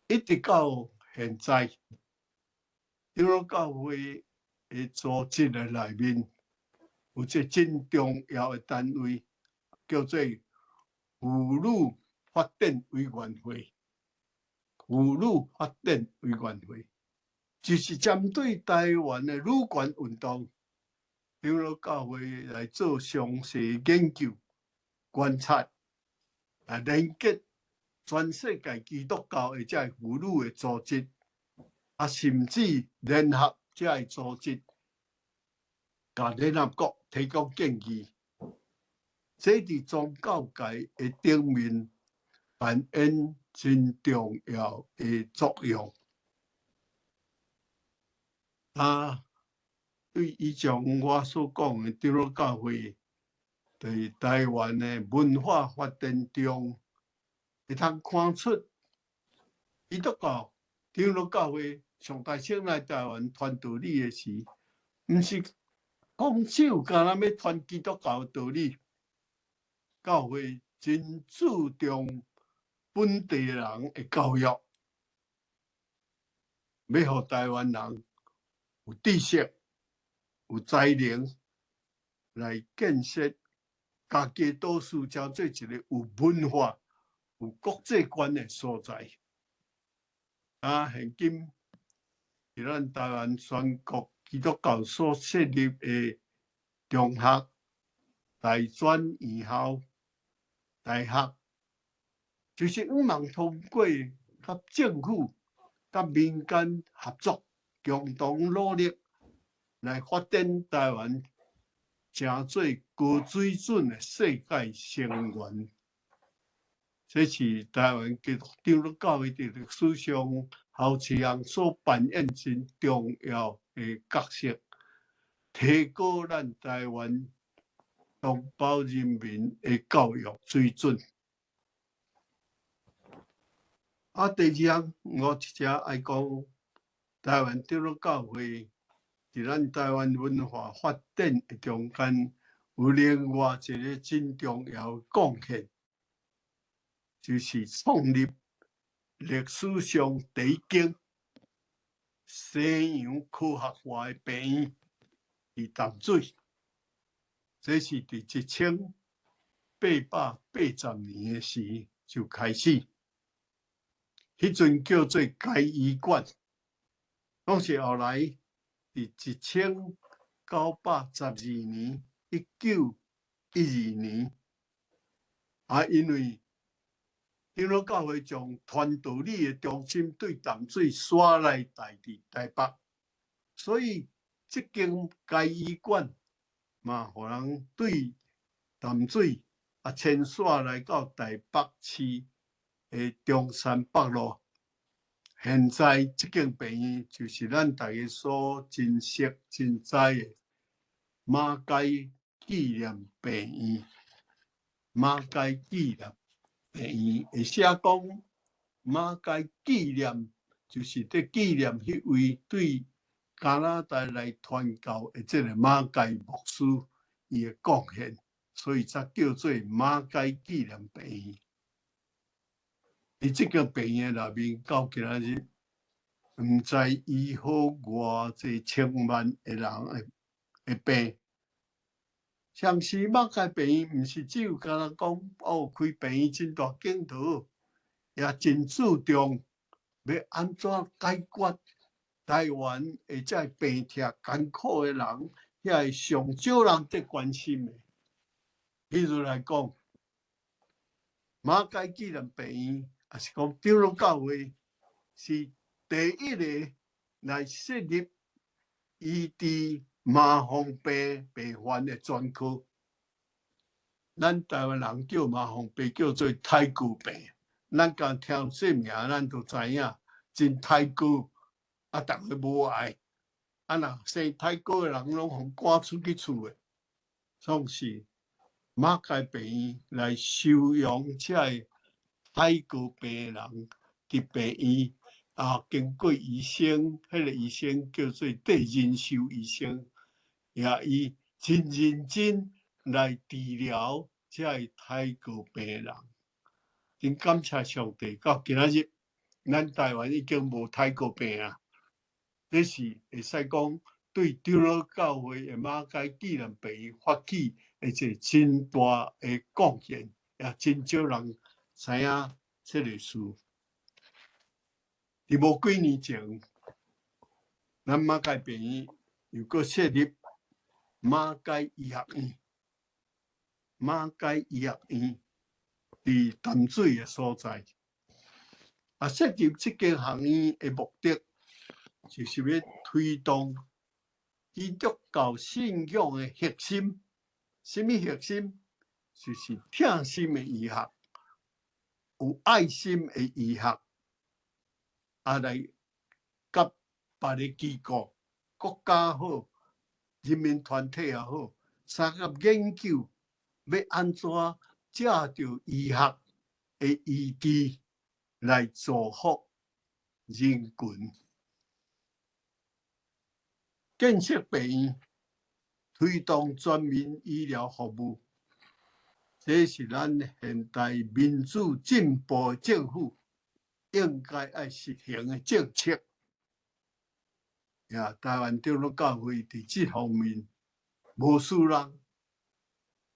一直到現在，長老教會的組織的內面有一个真重要的單位，叫做婦女發展委員會。婦女發展委員會就是針對台灣的女權運動，長老教會來做詳細研究、觀察，來連結全世界基督教的這个婦女的組織，啊，甚至聯合這个組織，共聯合國提供建議。這佇宗教界的頂面扮演真重要的作用。啊，對以上我所講的長老教會，佇台灣的文化發展中，會通看出基督教長老教會上大先來台灣傳道理的時，毋是講只有干焦欲傳基督教道理，教會真注重本地人的教育，欲予台灣人有知識、有才能來建設家己都市，成做一個有文化、有國際觀的所在。啊，現今佇咱台灣全國基督教所設立的中學、大專院校、大學，就是向望通過佮政府、佮民間合作，共同努力來發展台灣，成做高水準的世界成員。這是台灣基督長老教會佇歷史上後一項所扮演真重要的角色，提高咱台灣同胞人民的教育水準。啊，第二項，我一直愛講，台灣長老教會佇咱台灣文化發展的中間，有另外一个真重要的貢獻，就是創立歷史上第一間西洋科學化的病院，佇淡水。這是佇1880年的時就開始，彼陣叫做該醫館，攏是後來佇1912年，1912年，啊，因為長老教會將傳道理的中心對淡水徙來台佇台北，所以這間該醫館嘛，予人對淡水啊遷徙來到台北市的中山北路。現在這間病院就是咱大家所真熟、真知的馬偕紀念病院。馬偕紀念病院會寫講馬偕紀念，就是佇紀念彼位對加拿大來傳教的這个馬偕牧師伊的貢獻，所以才叫做馬偕紀念病院。佇這個病院內面，到今仔日，毋知醫好偌濟千萬的人的病。像是馬偕病院，毋是只有干焦講哦，開病院真大間頭，也真注重欲按怎解決台灣的這病痛艱苦的人，遐个上少人佇關心的。比如來講，馬偕紀念病院，抑是講長老教會，是第一个來設立醫治麻風病病患的專科。咱台灣人叫麻風病叫做胎膏病，咱剛聽這名，咱就知影真胎膏，啊，逐个無愛，啊，若生胎膏的人攏予趕出去厝的，總是馬偕病院來收容這个胎膏病的人佇病院啊，經過醫生，彼个醫生叫做戴仁修醫生，也伊真認真來治療這个胎膏病的人。真感謝上帝，到今仔日，咱台灣已經無胎膏病啊。這是會使講對長老教會的馬偕紀念病院發起的一個真大的貢獻，也真少人知影這个事。佇無幾年前，咱馬偕病院又閣設立馬偕醫學院。馬偕醫學院佇淡水的所在，啊，設立這間學院的目的，就是欲推動基督教信仰的核心。啥物核心？就是疼心的醫學，有愛心的醫學，啊，來佮別个機構、國家好、人民團體也好，相佮研究欲按怎藉著醫學的意志來造福人群。建設病院，推動全民醫療服務，這是咱現代民主進步政府應該愛實行的政策。呀，台灣長老教會佇這方面無輸人，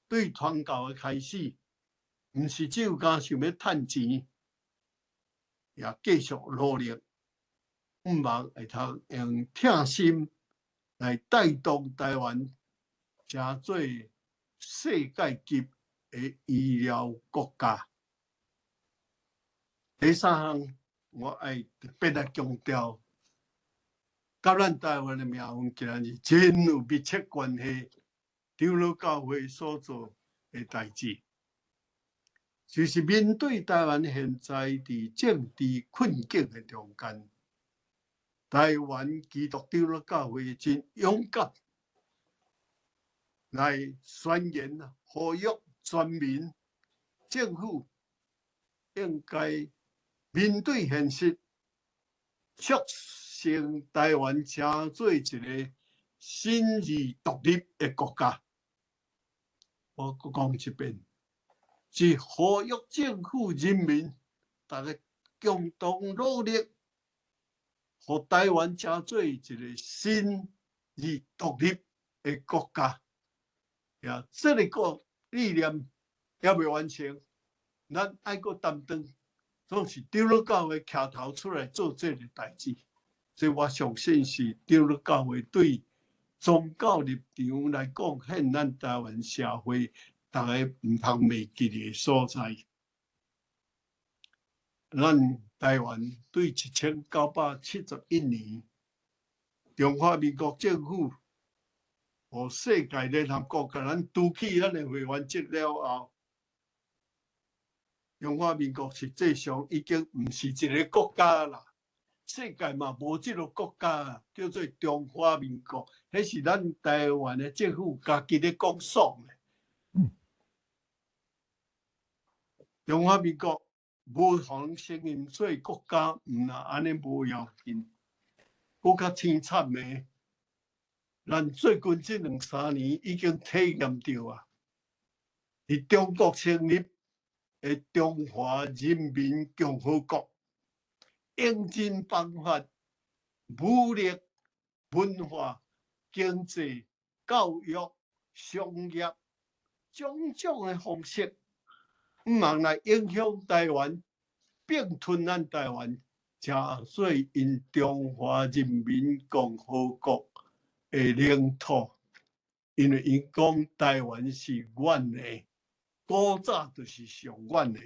對傳教的開始，毋是只有干想欲趁錢，也繼續努力，向望會通用疼心來帶動台灣，成做世界級的醫療國家。第三項，我愛特別來強調，佮咱台灣的命運竟然是真有密切關係。長老教會所做的代誌，就是面對台灣現在佇政治困境的中間，台灣基督長老教會真勇敢來宣言呼籲全民政府應該面對現實，促成台灣成做一個新而獨立的國家。我閣講一遍，是呼籲政府人民逐家共同努力，予台灣成做一個新而獨立的國家。呀，這个理念猶未完成，咱愛閣擔當，總是長老教會徛頭出來做這个代誌。這我相信是長老教會對宗教立場來貢獻咱台灣社會，逐家毋通袂記的所在。咱台灣對1971年，中華民國政府予世界聯合國共咱奪去咱的會員證了後，中華民國實際上已經毋是一個國家啦。世界嘛無這个國家叫做中華民國，彼是咱台灣的政府家己咧講爽的。中華民國無予人承認做國家，毋若按呢無要緊，閣較凄慘的，咱最近這兩三年已經體驗著啊！佇中國成立的中華人民共和國，用盡方法、武力、文化、經濟、教育、商業，種種的方式，向望來影響台灣，併吞咱台灣，成做𪜶中華人民共和國的領土。因為𪜶講台灣是阮的，古早就是屬阮的。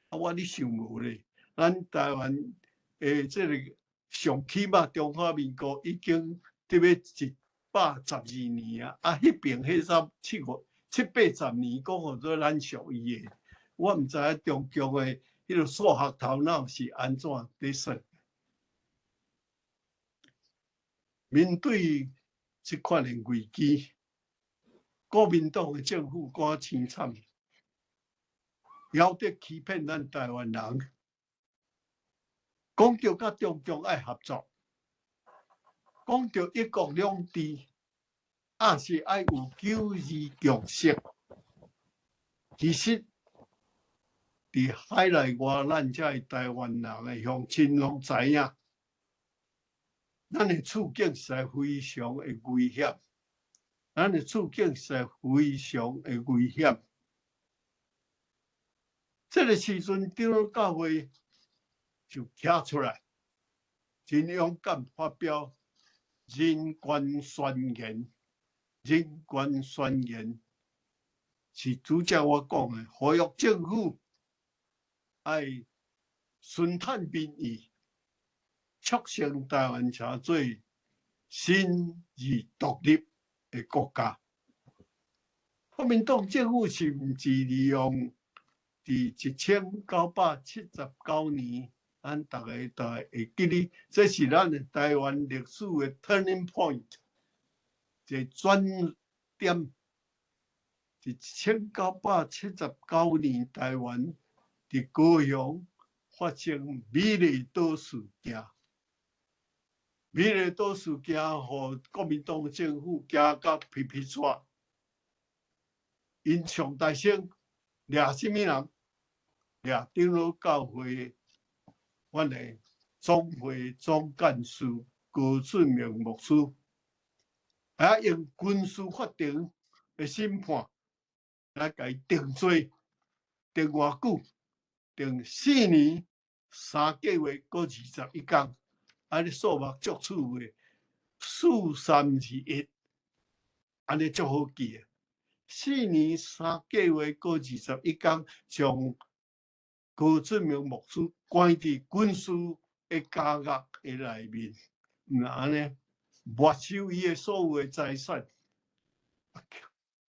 啊，我咧想無咧，咱台灣的這個上起碼中華民國已經得欲112年啊！啊，彼爿彼啥七五七八十年講予做咱屬伊的，我毋知影中共的彼个數學頭腦是按怎佇算。面對這款的危機，國民黨的政府敢凄慘，枵得欺騙咱台灣人，講著佮中共愛合作，講著一國兩制，抑是愛有九二共識。其實，佇海內外，咱遮的台灣人的鄉親攏知影，咱的處境實在非常的危險，咱的處境實在非常的危險。這个時陣，長老教會就站出來，真勇敢發表人權宣言。人權宣言是拄才我講的，呼籲政府愛順探民意，促成台灣成做新而獨立的國家。國民黨政府甚至利用佇1979年，咱逐家都會記得，這是咱的台灣歷史的 turning point，一個轉點。1979年，台灣佇佇高雄發生美麗島事件。美麗島事件，予國民黨政府驚甲皮皮掣。𪜶上大聲掠啥物人？掠長老教會，阮的總會總幹事高俊明牧師，啊用軍事法庭的審判來共伊定罪，定偌久？定4年3個月，閣21工。按呢數目足趣味，四三二一，按呢足好記的。四年三個月，閣21工，將高俊明牧師關佇軍事的監獄的內面，毋若按呢沒收伊的所有的財產，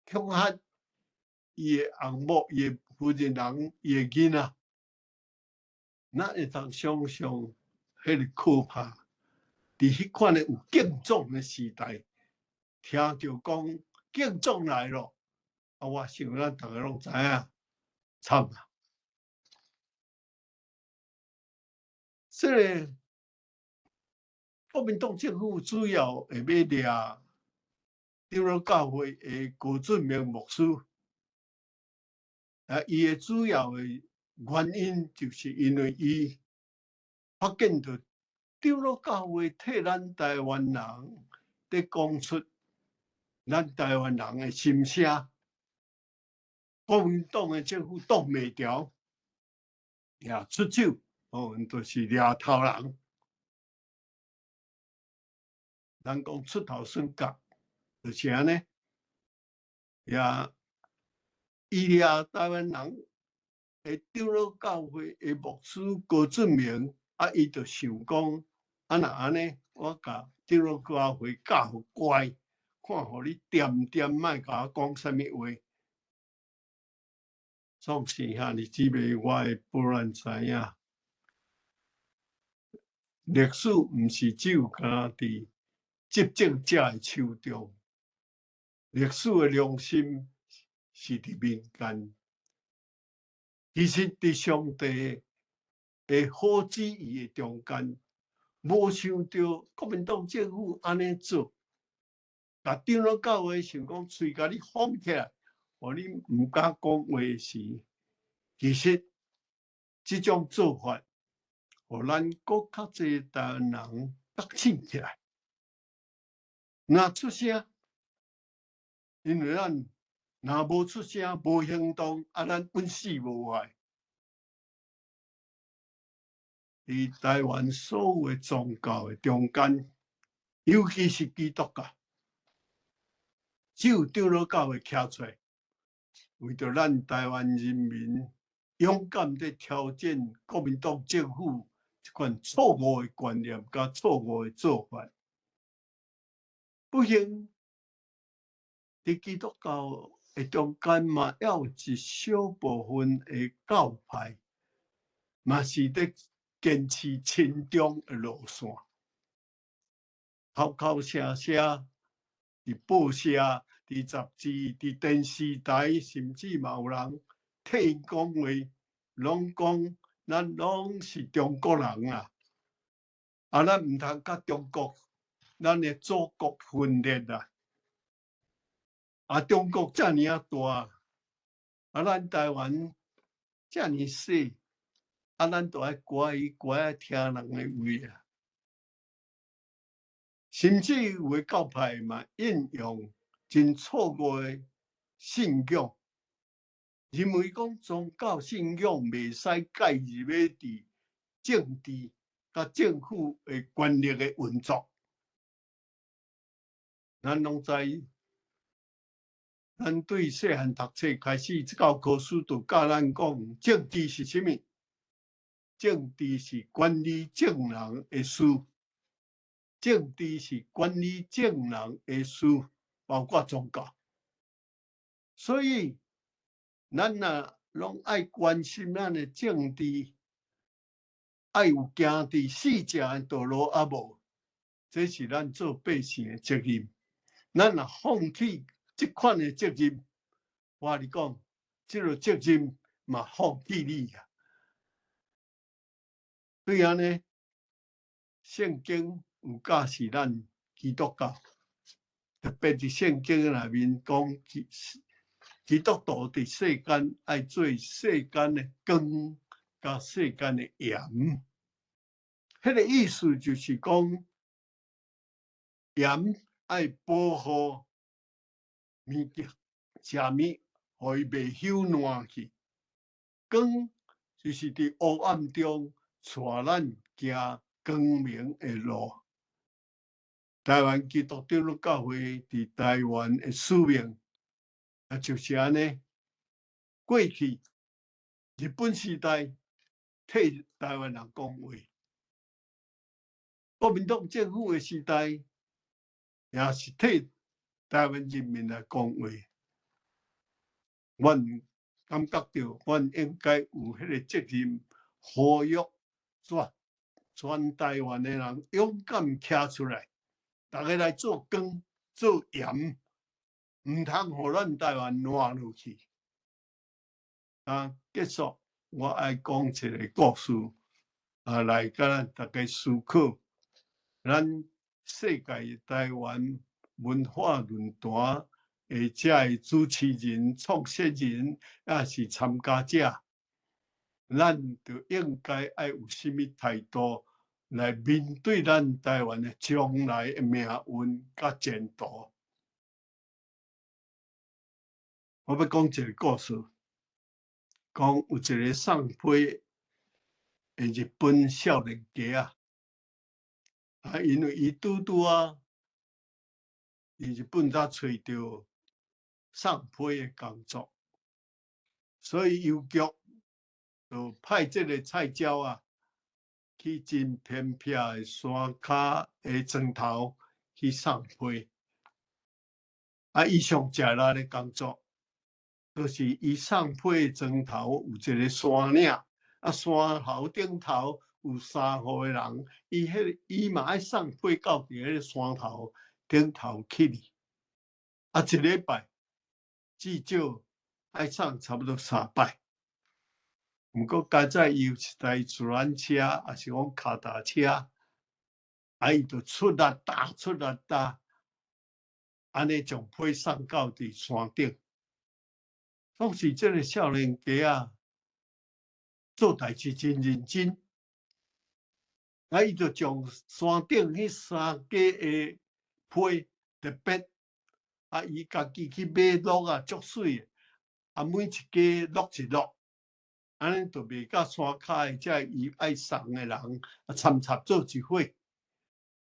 恐嚇伊的翁某、伊的夫人人、伊的囡仔，咱會當想像彼个可怕。佇彼款的有警總的時代，聽著講警總來咯，啊！我想咱逐个攏知影，慘啊！這个國民黨政府主要會欲掠長老教會的高俊明牧師，啊，伊的主要的原因就是因為伊發現著長老教會替咱台灣人佇講出咱台灣人的心聲，國民黨的政府擋袂牢，也出手，哦，就是掠頭人。人講出頭算角，就是按呢。也伊掠台灣人的長老教會的牧師高俊明，啊，伊就想講，啊，若按呢，我共長老教會教予乖，看予你恬恬莫共我講啥物話。創世兄弟姊妹，我會予咱知影，歷史毋是只有干焦佇執政者的手中，歷史的良心是佇民間。其實佇上帝的好旨意的中間，無想著國民黨政府按呢做，共長老教會想講喙共你封起來，予你毋敢講話時，其實這種做法，予咱閣較濟台灣人覺醒起來。若出聲，因為咱若無出聲、無行動，啊，咱穩死無害。佇台灣所有的宗教的中間，尤其是基督教，只有長老教會徛出來，為著咱台灣人民勇敢地挑戰國民黨政府這款錯誤的觀念佮錯誤的做法。不幸，佇基督教的中間嘛，猶有一小部分的教派，嘛是佇堅持親中的路線，口口聲聲佇報社、佇雜誌、佇電視台，甚至嘛有人替𪜶講話，攏講咱攏是中國人啊！啊，咱毋通佮中國，咱的祖國分裂啊！啊，中國遮爾仔大，啊，咱台灣遮爾細，啊，咱就愛乖乖仔聽人的話啊！甚至有的教派嘛，應用真錯誤的信仰，認為講宗教信仰袂使介入欲佇政治佮政府的權力的運作。咱攏知，咱對細漢讀冊開始，這教科書就教咱講政治是啥物？政治是管理眾人的事，政治是管理眾人的事，包括宗教。所以，咱若攏愛關心咱的政治，愛有行佇四正的道路抑無？這是咱做百姓的責任。咱若放棄這款的責任，我共你講，這个責任嘛放棄你啊！對按呢，聖經有教示咱基督教，特別佇聖經內面講，基督徒佇世間愛做世間的光，佮世間的鹽。彼個意思就是講，鹽愛保護物件，食物，予伊袂朽爛去。光就是佇黑暗中帶咱行光明的路。台灣基督長老教會佇台灣的使命，啊，就是按呢。過去日本時代替台灣人講話，國民黨政府的時代也是替台灣人民來講話。阮感覺著，阮應該有彼個責任，呼籲全台灣的人勇敢徛出來，逐家來做光、做鹽，毋通予咱台灣爛落去。啊，結束，我愛講一個故事，啊，來共咱逐家思考，咱世界台灣文化論壇的遮个主持人、創設人，抑是參加者，咱就應該愛有啥物態度來面對咱台灣的將來的命運佮前途。我欲講一個故事，講有一個送批的日本少年家仔，啊，因為伊拄拄仔佇日本才揣著送批的工作，所以郵局就派這個菜鳥仔去真偏僻的山跤的庄頭去送批。啊，伊上食力的工作，就是伊送批的庄頭有一個山嶺，啊，山頭頂頭有三戶的人，伊彼個伊嘛愛送批到佇彼個山頭頂頭去哩。啊，一禮拜至少愛送差不多三擺。毋過佳哉伊有一台自行車，抑是講跤踏車，啊，伊就出力踏，出力踏，按呢將批送到佇山頂。當時這個少年家仔做代誌真認真，啊，伊就將山頂彼三家的批特別，啊，伊家己去買鹿仔，足媠的，啊，每一家落一落。按呢就袂佮山跤的遮伊愛送的人啊摻插做一伙，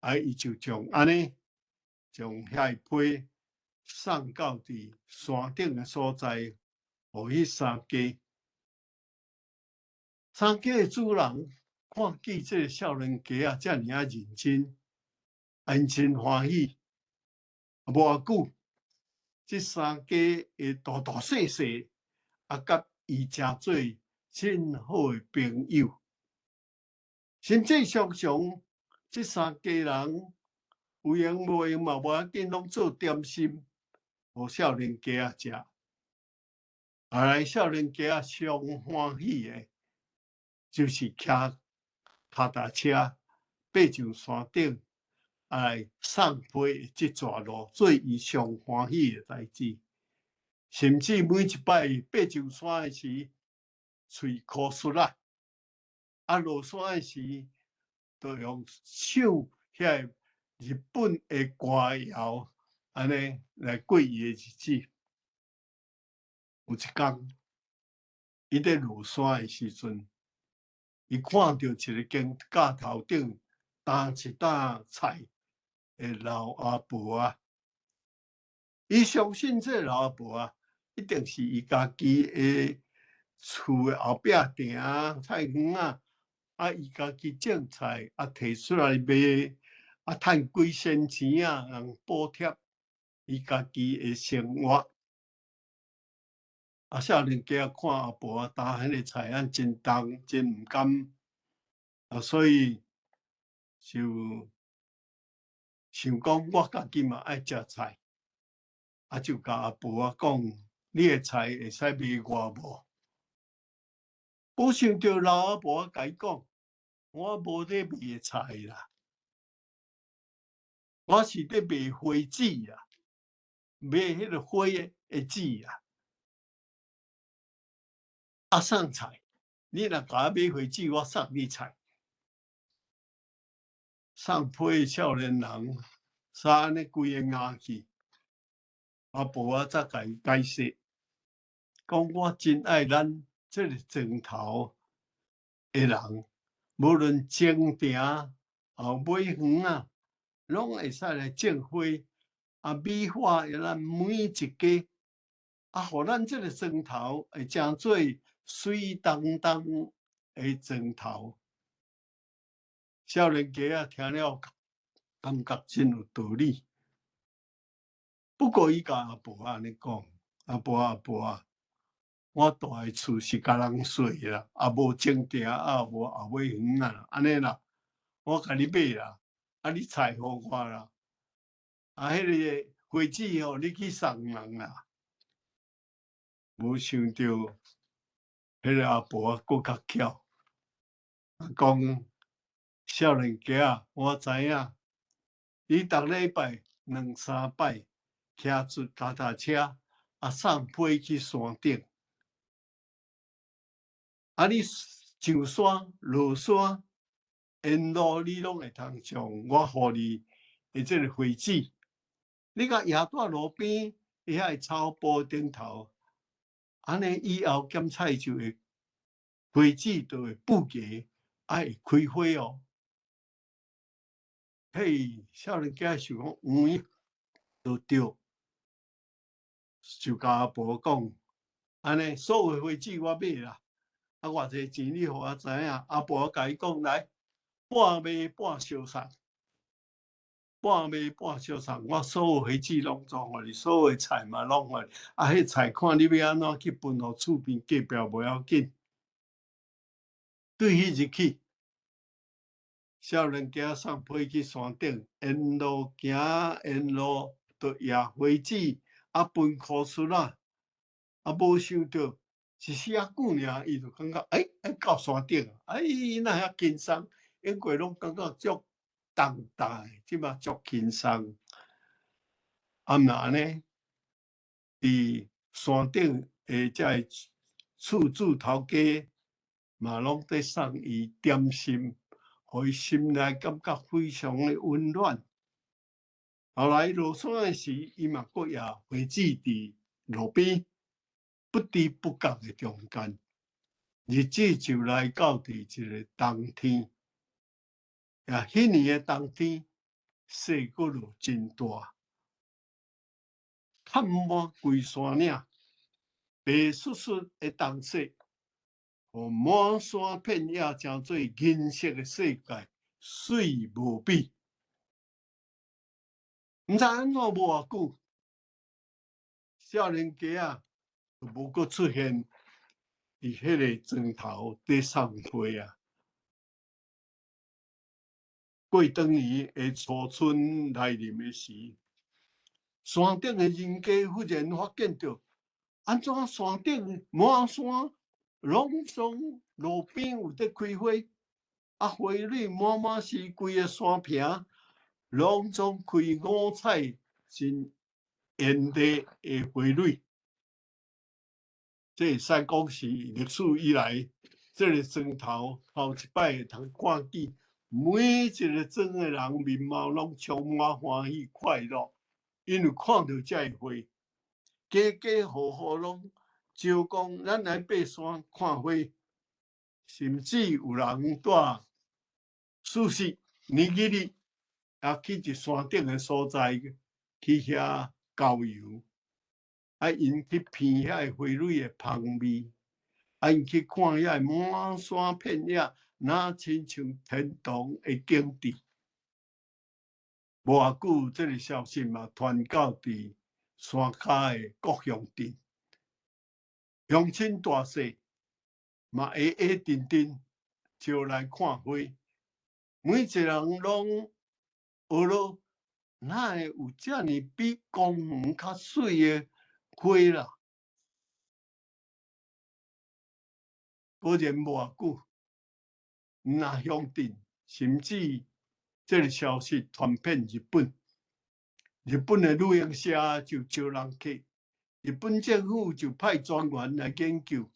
啊，伊就將按呢將遐批送到佇山頂的所在，予彼三家。三家的主人看見這個少年家仔遮爾仔認真，𪜶真歡喜。無偌久，這三家的大大細細啊，佮伊成做真好的朋友，甚至常常這三家人有閒無閒嘛無要緊，攏做點心，予少年家仔食。後來少年家仔上歡喜的，就是騎跤踏車爬上山頂，來送批的這逝路，做伊上歡喜的代誌。甚至每一擺爬上山的時，喙箍術啊，啊落山的時，就用唱遐个日本的歌謠，按呢來過伊的日子。有一工，伊佇落山的時陣，伊看著一个肩胛頭頂擔一擔菜的老阿婆仔，伊相信這个老阿婆仔一定是伊家己的厝的後壁埕菜園仔，啊，伊家己種菜，啊，提出來賣，啊，趁幾仙錢仔，通補貼伊家己的生活。啊，少年家看阿婆仔擔彼个菜仔真重，真毋甘，啊，所以就想講我家己嘛愛食菜，啊，就共阿婆仔講，你的菜會使賣我無？無想著老阿婆仔共伊講，我無咧賣菜啦，我是咧賣花籽啦，賣彼个花的籽啦。啊，送菜，你若共我買花籽，我送你菜。送批少年人，煞按呢規个挾去，阿婆仔才共伊解釋，講我真愛咱這个莊頭的人，無論前埕後尾園仔，攏會使來種花，啊美化咱每一家，啊，予咱這个莊頭會成做媠當當的莊頭。少年家仔聽了，感覺真有道理。不過伊共阿婆按呢講：阿婆阿婆啊，我蹛的厝是共人稅啦，也無前埕，也無後尾園啊，按呢啦，我共你買啦，啊你菜予我啦，啊彼个花籽吼，你去送人啦。無想著，彼个阿婆閣較巧，講少年家仔，我知影，你逐禮拜兩三擺騎出腳踏車，啊送批去山頂，啊你上山落山，沿路你攏會通上我予你的這个花籽，你共掖佇路邊遐个草埔頂頭，按呢以後檢菜就會花籽就會布芽，啊會開花哦。嘿，少年家想講有影就對，就共阿婆講，按呢所有花籽我買啦，啊偌濟錢你予我知影。阿婆共伊講來，半賣半相送，半賣半相送，我所有花籽攏總予你，所有菜嘛攏予你，啊，彼菜看你欲按怎去分予厝邊隔壁無要緊。對彼日起，少年家送批去山頂，沿路行，沿路就掖花籽，啊分箍出仔，啊無想著一時仔久爾，伊就感覺欸，欸到山頂，哎哪遐輕鬆，因過攏感覺足重擔的，這馬足輕鬆。啊毋若按呢，佇山頂的這个厝主頭家嘛攏佇送伊點心，予伊心內感覺非常的溫暖。後來落山的時，伊嘛閣掖花籽佇路邊，不知不覺的中間，日子就來到佇一个冬天。啊，彼年的冬天，雪閣落真大，覆滿規山嶺，白雪雪的冬雪，予滿山遍野成做銀色的世界，媠無比。毋知按怎無偌久，少年家仔就無閣出現佇彼個莊頭佇送花啊。過當年的初春來臨的時，山頂的人家忽然發現著，按怎山頂滿山攏總路邊有佇開花，啊花蕊滿滿是規个山坪，攏總開五彩真艷麗的花蕊。這會使講是歷史以來，這个莊頭頭一擺會通看見，每一个莊的人面貌攏充滿歡喜快樂，因為看著這个花，家家戶戶攏招講咱來爬山看花，甚至有人帶壽司、尼吉利，啊去一山頂的所在去遐郊遊，啊𪜶去聞遐个花蕊的芳味，啊𪜶去看遐个滿山遍野，若親像天堂的景致。無偌久，這个消息嘛傳到佇山跤的各鄉鎮，鄉親大細嘛會會陣陣招來看花，每一個人攏學囉，哪會有遮爾比公園較媠的花啦？果然無偌久，毋若乡鎮，甚至這个消息傳遍日本，日本的旅行社就招人客，日本政府就派專員來研究，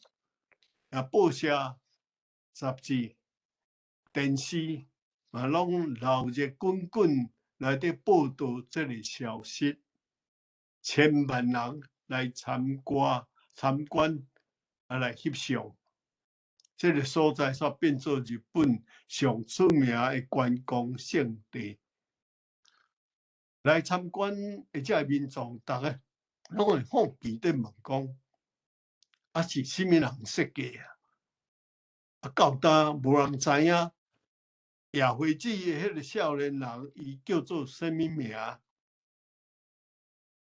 也報社、雜誌、電視嘛攏鬧熱滾滾來佇報導這个消息，千萬人來參觀、參觀啊來翕相。這个所在煞變做日本上出名的觀光勝地。來參觀的這个民眾，逐个攏會好奇佇問講：啊是啥物人設計啊？啊到今無人知影。野花子的彼个少年人，伊叫做啥物名？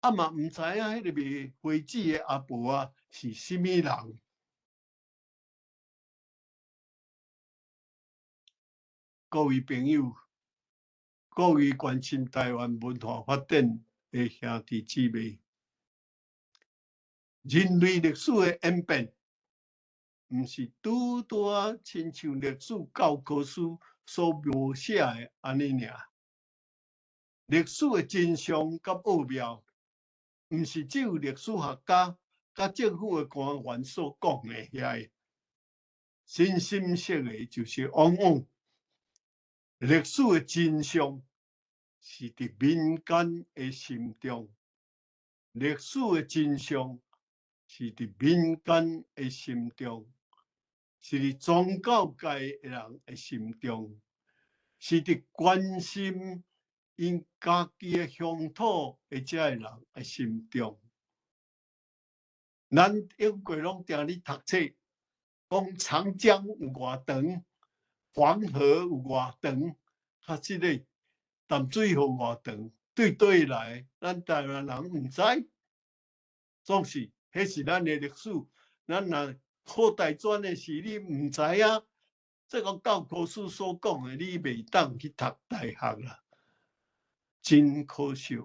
啊嘛毋知影彼个賣花子的阿婆仔是啥物人？各位朋友，各位關心台灣文化發展的兄弟姊妹，人類歷史的演變，毋是拄拄仔親像歷史教科書所描寫的按呢爾。歷史的真相佮奧妙，毋是只有歷史學家佮政府的官員所講的遐个。真心實的，就是往往歷史的真相是佇民間的心中，歷史的真相是佇民間的心中，是佇宗教界的人的心中，是佇關心𪜶家己的鄉土的這个人的心中。咱英國攏定咧讀冊，講長江有偌長，黃河有偌長，較這个淡水河偌長，對佗來，咱台灣人毋知，總是彼是咱的歷史。咱若考大專的時，你毋知影，這個教科書所講的，你袂當去讀大學啦。真可惜，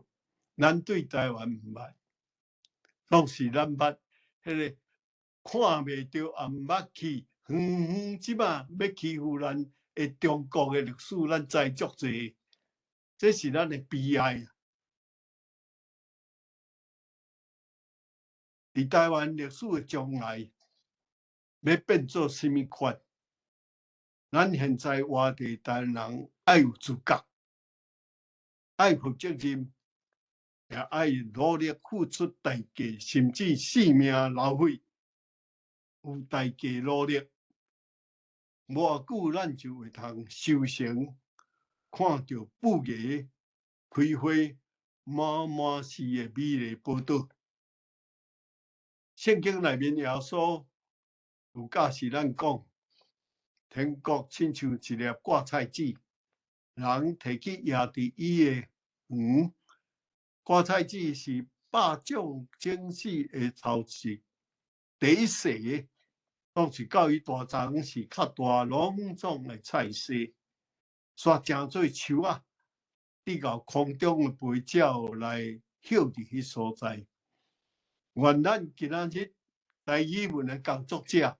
咱對台灣毋捌，總是咱捌彼个看袂著，也毋捌去。遠遠這馬欲欺負咱的中國的歷史，咱知足濟，這是咱的悲哀啊！佇台灣歷史的將來，欲變做啥物款？咱現在活佇台灣人愛有自覺，愛負責任，也愛努力付出代價，甚至性命流血，有代價努力。無偌久，咱就會通修成，看著布藝開花滿滿是的美麗寶島。聖經內面耶穌有教示咱講，天國親像一粒芥菜籽，人提去掖佇伊的園。芥菜籽是百種種子的頭一第一世，總是到伊大欉時較大，攏總的菜踅，煞成做樹仔，直到空中的飛鳥來歇佇彼所在。願咱今仔日台語文的工作者，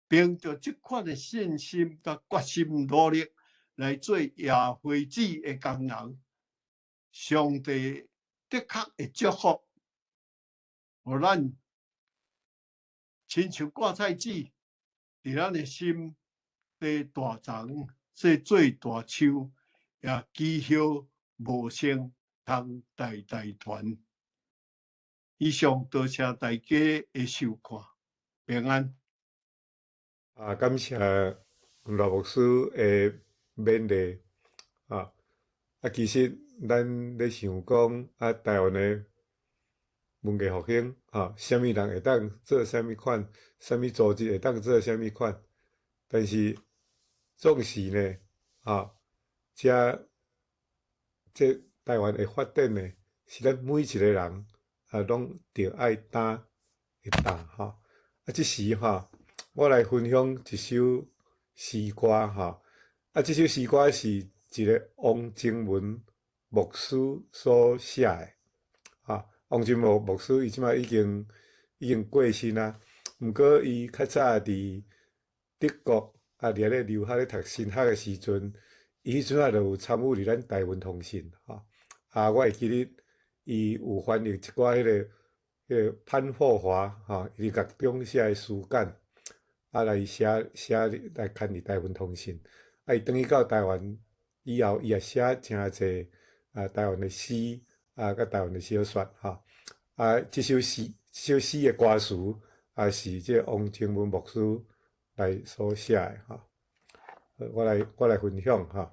憑著這款的信心佮決心努力來做野花子的工人，上帝的確會祝福，予咱親像芥菜籽，佇咱的心底大欉，說做大樹，也枝葉茂盛，通代代傳。以上多謝大家的收看，平安。啊，感謝賴牧師的勉勵。啊，啊，其實咱咧想講啊，台灣的文藝復興，啊，啥物人會當做啥物款，啥物組織會當做啥物款，但是總是呢，啊，這這台灣的發展呢，是咱每一個人啊，攏著愛擔的擔吼。啊，這時吼，我來分享一首詩歌吼。啊，這首詩歌是一個王靖文牧師所寫的。啊，王靖文牧師伊這擺已經已經過身啊，毋過伊較早佇德國啊，伫遐咧留學咧讀神學的時陣，伊彼陣仔就有參與佇咱台文通信吼。啊，我會記得伊有翻譯一寡彼個潘霍華吼，伊佇獄中寫的書簡，啊來寫寫來刊佇台文通信。啊，伊轉去到台灣以後，伊也寫誠濟啊台灣的詩啊，佮台灣的小說吼。啊，這首詩的歌詞也是這個王清文牧師來所寫的吼。我來分享吼。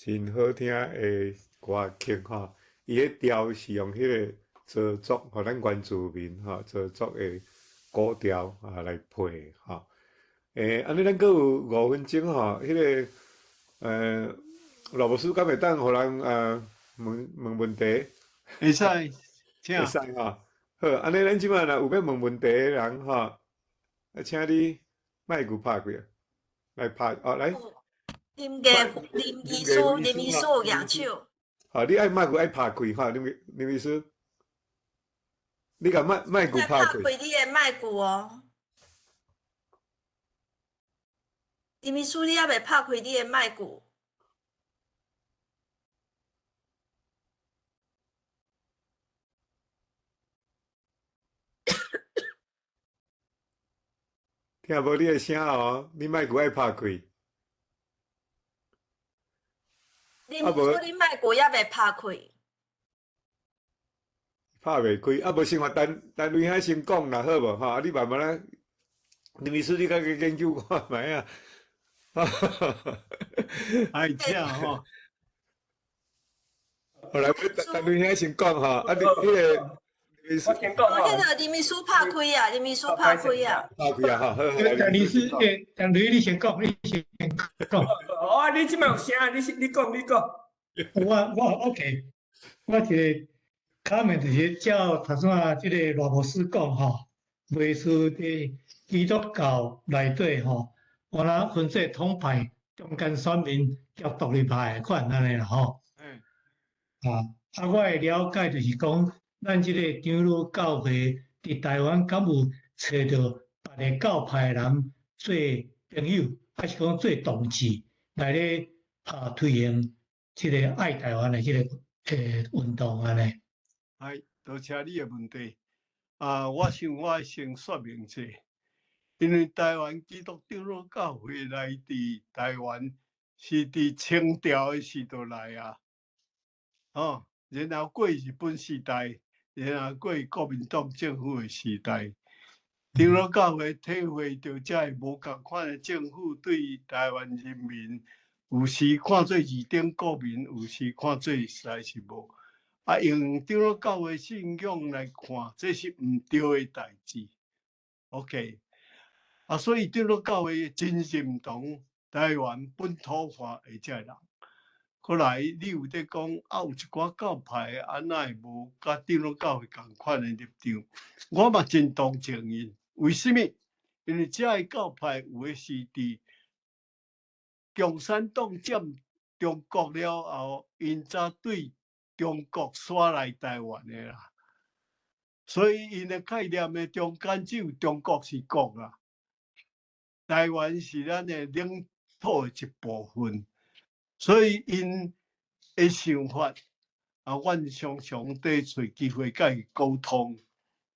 真好聽的歌曲吼，伊彼調是用彼個鄒族吼，咱原住民吼鄒族的古調啊來配吼。按呢咱閣有5分鐘吼，彼個羅牧師敢會當予人問問問題？會使，請。會使吼。好，按呢咱這擺若有欲問問題的人吼，啊，請你麥閣拍開，來拍哦，來。林醫師，林醫師舉手。好，你愛麥閣愛拍開吼，林醫師，你共麥閣拍開。拍開你的麥閣哦。林醫師，你猶未拍開你的麥閣。聽無你的聲哦，你麥閣愛拍開。林秘書，你麥閣猶未拍開。拍袂開，啊無先話陳陳雷兄先講啦，好無吼？啊，你慢慢仔，林秘書你較去研究看覓啊。愛請吼。好來，陳雷兄先講吼，啊你彼個。我先講吼。彼個林秘書拍開啊，林秘書拍開啊。拍開啊，吼。陳律師，陳雷你先講，你先講。哦，你這擺有聲，你先，你講，你講。我 OK，我一個 comment 就是照頭先仔這個賴牧師講吼，袂輸佇基督教內底吼，有若分做統派、中間選民佮獨立派的款按呢啦吼。啊，我的了解就是講，咱這個長老教會佇台灣敢有揣著別个教派的人做朋友，還是講做同志來咧推行這個愛台灣的這個運動按呢？係，多謝你的問題。啊，我想我先說明者，因為台灣基督長老教會來佇台灣是佇清朝的時代來啊，哦，然後過日本時代，然後過國民黨政府的時代，長老教會體會著這个無仝款的政府對台灣人民，有時看做二等國民，有時看做實在是無。啊，用長老教會信仰來看，這是毋對的代誌。OK，啊，所以長老教會真認同台灣本土化的這个人。過來，你有咧講啊，有一寡教派啊，哪會無佮長老教會仝款的立場？我嘛真同情𪜶。為啥物？因為這个教派有的是佇共產黨佔中國了後，𪜶才對中國徙來台灣的啦。所以𪜶的概念的中間只有中國是國啊，台灣是咱的領土的一部分。所以𪜶的想法啊，阮常常佇揣機會共伊溝通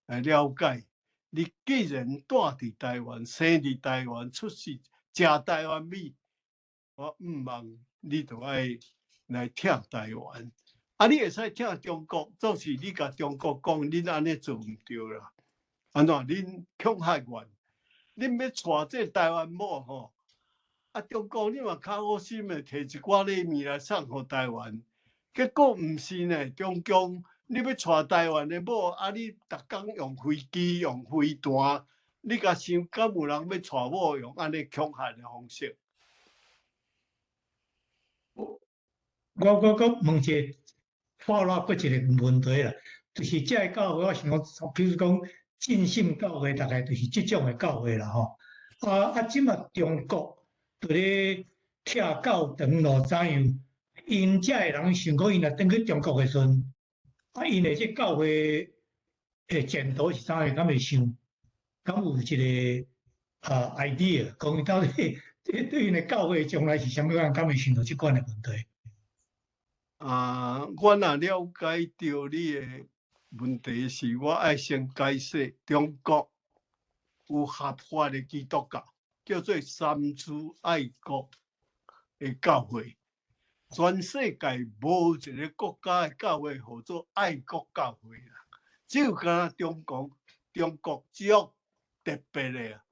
來了解。你既然住佇台灣，生佇台灣，出世食台灣米，我毋望你著愛來疼台灣。啊，你會使疼中國，總是你共中國講，恁按呢做毋對啦。按怎？恁恐嚇阮，恁欲娶這台灣某吼？啊，中國你嘛較好心的，提一寡禮物來送予台灣，結果毋是呢。中共你欲娶台灣的某，啊，你逐工用飛機、用飛彈，你共想，敢有人欲娶某用按呢恐嚇的方式？我我閣問一個，follow up 閣一個問題啦，就是這个教會，我想講，比如講浸信教會，大概就是這種的教會啦吼。啊，這馬中國佇咧拆教堂咯，怎樣？𪜶遮的人想講，𪜶若轉去中國的時陣，啊，𪜶的這教會的前途是怎樣？敢會想？敢有一個idea，講伊到底這對𪜶的教會將來是啥物款？敢會想著這款的問題？啊，我若了解著你的問題是，我愛先解釋，中國有合法的基督教，叫做三自愛國的教會。全世界無一個國家的教會號做愛國教會啦，只有干焦中國，中國足特別的啊。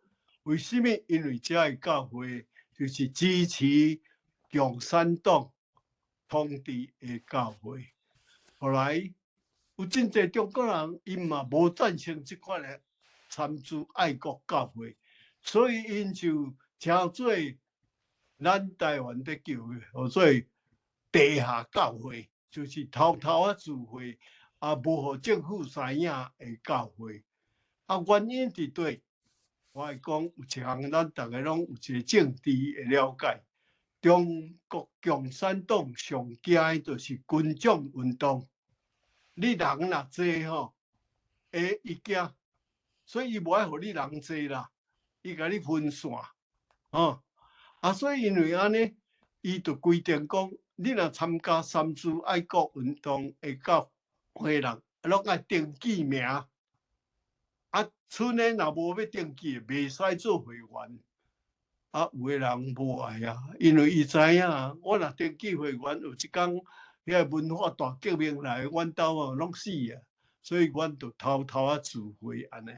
為啥物？因為這个教會就是支持共產黨統治的教會。後來有真濟中國人，𪜶嘛無贊成這款的三自愛國教會，所以𪜶就稱做咱台灣咧叫的，號做地下教會，就是偷偷仔聚會，啊，無予政府知影的教會。啊，原因佇佗？我會講有一項，咱逐个攏有一個政治的了解。中國共產黨上驚的就是群眾運動。你人若濟吼，會伊驚，所以伊無愛予你人濟啦，伊共你分散，吼。啊，所以因為按呢，伊就規定講，你若參加三自愛國運動的教會人，攏愛登記名。啊，賰的若無欲登記，袂使做會員。啊，有的人無愛啊，因為伊知影，我若登記會員，有一工遐個文化大革命來，阮兜啊攏死啊，所以阮就偷偷仔自費按呢。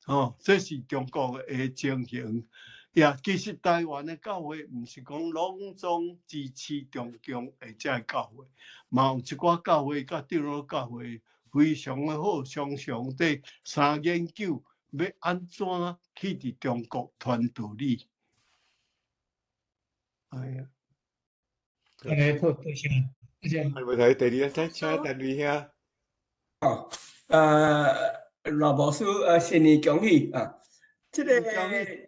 吼，這是中國的情形。呀，其實台灣的教會毋是講攏總支持中共的這個教會，嘛有一寡教會佮長老教會非常的好，常常佇三研究欲按怎去佇中國傳道理。哎呀，按呢好，多謝，多謝。啊，無問題，第二，請請陳瑞兄。哦，賴牧師，新年恭喜啊！這個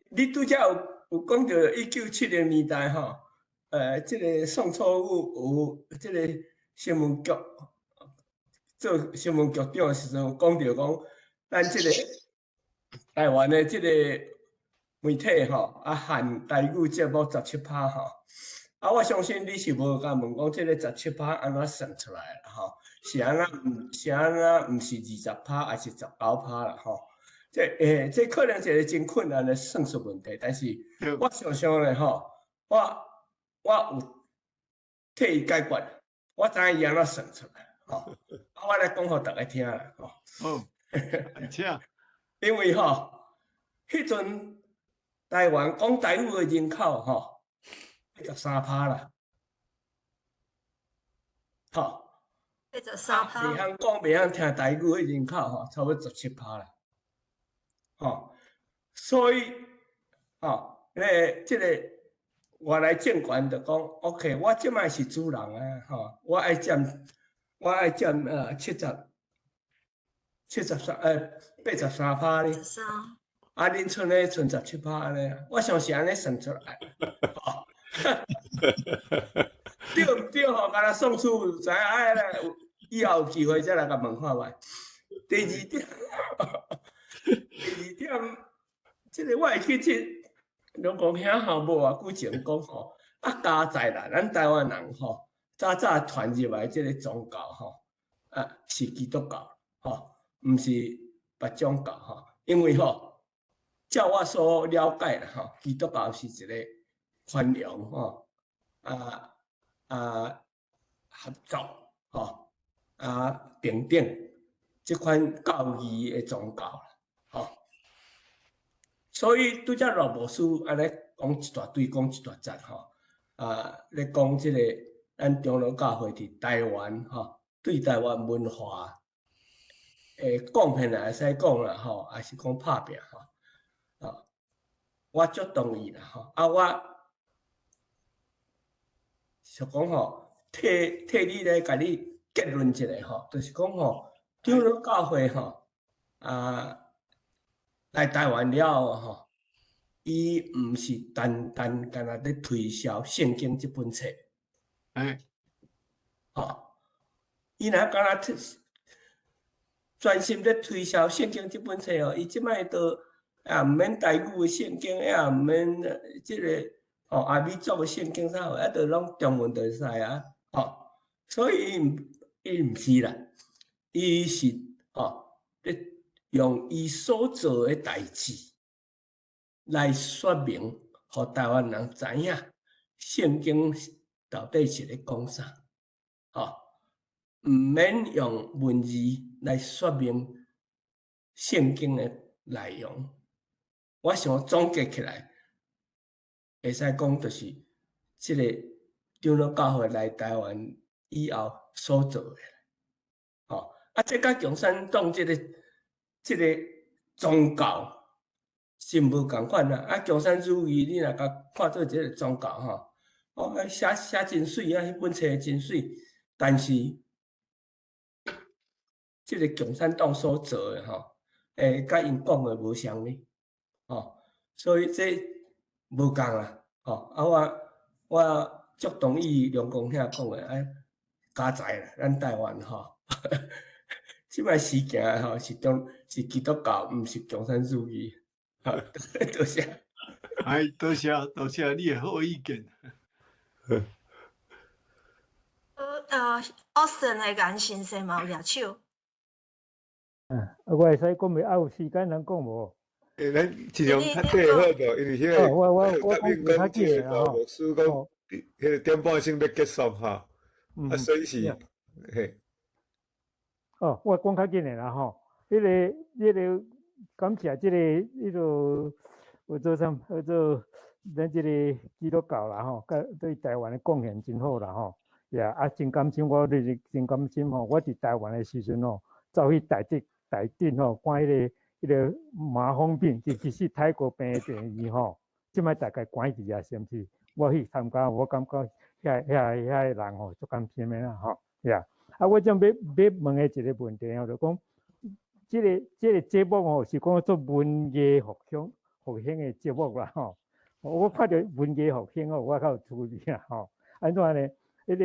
你拄才有講著1970年代吼，這個宋楚瑜有這個新聞局做新聞局長的時陣，有講著講，咱這個台灣的這個媒體吼，啊限台語節目十七趴吼，啊我相信你是無共問講這個十七趴按怎算出來啦吼，是按怎毋是按怎毋是20趴，抑是19趴啦吼？這可能一個真困難的算術問題，但是我想想咧吼，我有替伊解決，我知影伊按怎算出來吼，啊，我來講予逐家聽啦吼。好，請。因為吼，彼陣台灣講台語的人口吼，83趴啦，吼，83趴。袂曉講袂曉聽台語的人口吼，差不多十七趴啦。吼，所以，吼，咧，這個外來政權就講，OK，我這擺是主人啊，吼，我愛佔7383趴咧，啊，恁賰咧賰十七趴按呢，我想是按呢算出來，吼，對毋對吼？敢若宋楚瑜知影，哎，以後有機會再來共問看覓。第二點。第二點，這個我會記得，龍公兄吼無偌久前講吼，啊佳哉啦，咱台灣人吼，早早傳入來這個宗教吼，啊是基督教吼，毋是別種教吼，因為吼，照我所了解啦吼，基督教是一個寬容吼，啊合作吼，啊平等這款教義的宗教。吼，所以拄才羅牧師按呢講一大堆，講一大節吼，啊，咧講這個咱長老教會佇台灣吼，對台灣文化的貢獻也會使講啦吼，抑是講拍拚吼，啊，我足同意啦吼，啊我想講吼，替你來共你結論一下吼，就是講吼，長老教會吼，啊，來台灣了後吼，伊毋是單單干焦咧推銷聖經這本冊，吼，伊若干焦專心咧推銷聖經這本冊哦，伊這擺都也毋免台語的聖經，也毋免這個吼阿美族的聖經啥貨，啊，都攏中文就會使啊，吼，所以伊毋是啦，伊是吼咧用伊所做的代誌來說明，予台灣人知影聖經到底是咧講啥，吼，毋免用文字來說明聖經的內容。我想總結起來，會使講就是這個長老教會來台灣以後所做的，吼，啊，這佮共產黨這個宗教是無仝款啦。啊，共產主義你若共看做一個宗教吼，哦，寫真媠啊，彼本冊真媠，但是這個共產黨所做的吼，佮𪜶講的無相呢，吼，所以這無仝啦，吼，啊，我足同意梁公兄講的，啊，佳哉啦，咱台灣吼，這擺時行吼是基督教，毋是共產主義，好，多謝。哎，多謝多謝你的好意見。Austin 的顏先生嘛有舉手。啊，我會使講未？啊，有時間通講無？欸，咱盡量較短好無？因為彼個我答應講這個牧師講，彼個點半鐘欲結束吼，啊，所以是嘿。哦，我講較緊的啦吼，彼個感謝這個彼個有做啥？叫做咱這個基督教啦吼，佮對台灣的貢獻真好啦吼。也啊，真感心，我就是真感心吼。我佇台灣的時陣吼，走去台北台頂吼，看彼個麻風病，其實是泰國病的病院吼。這擺大概關起啊，是毋是？我去參加，我感覺遐個人吼，足感心的啦吼。呀，啊，我正欲問的一個問題吼，就講這個節目吼，是講做文藝復興的節目啦吼。我看著文藝復興吼，我較有趣味啊吼。按怎呢？彼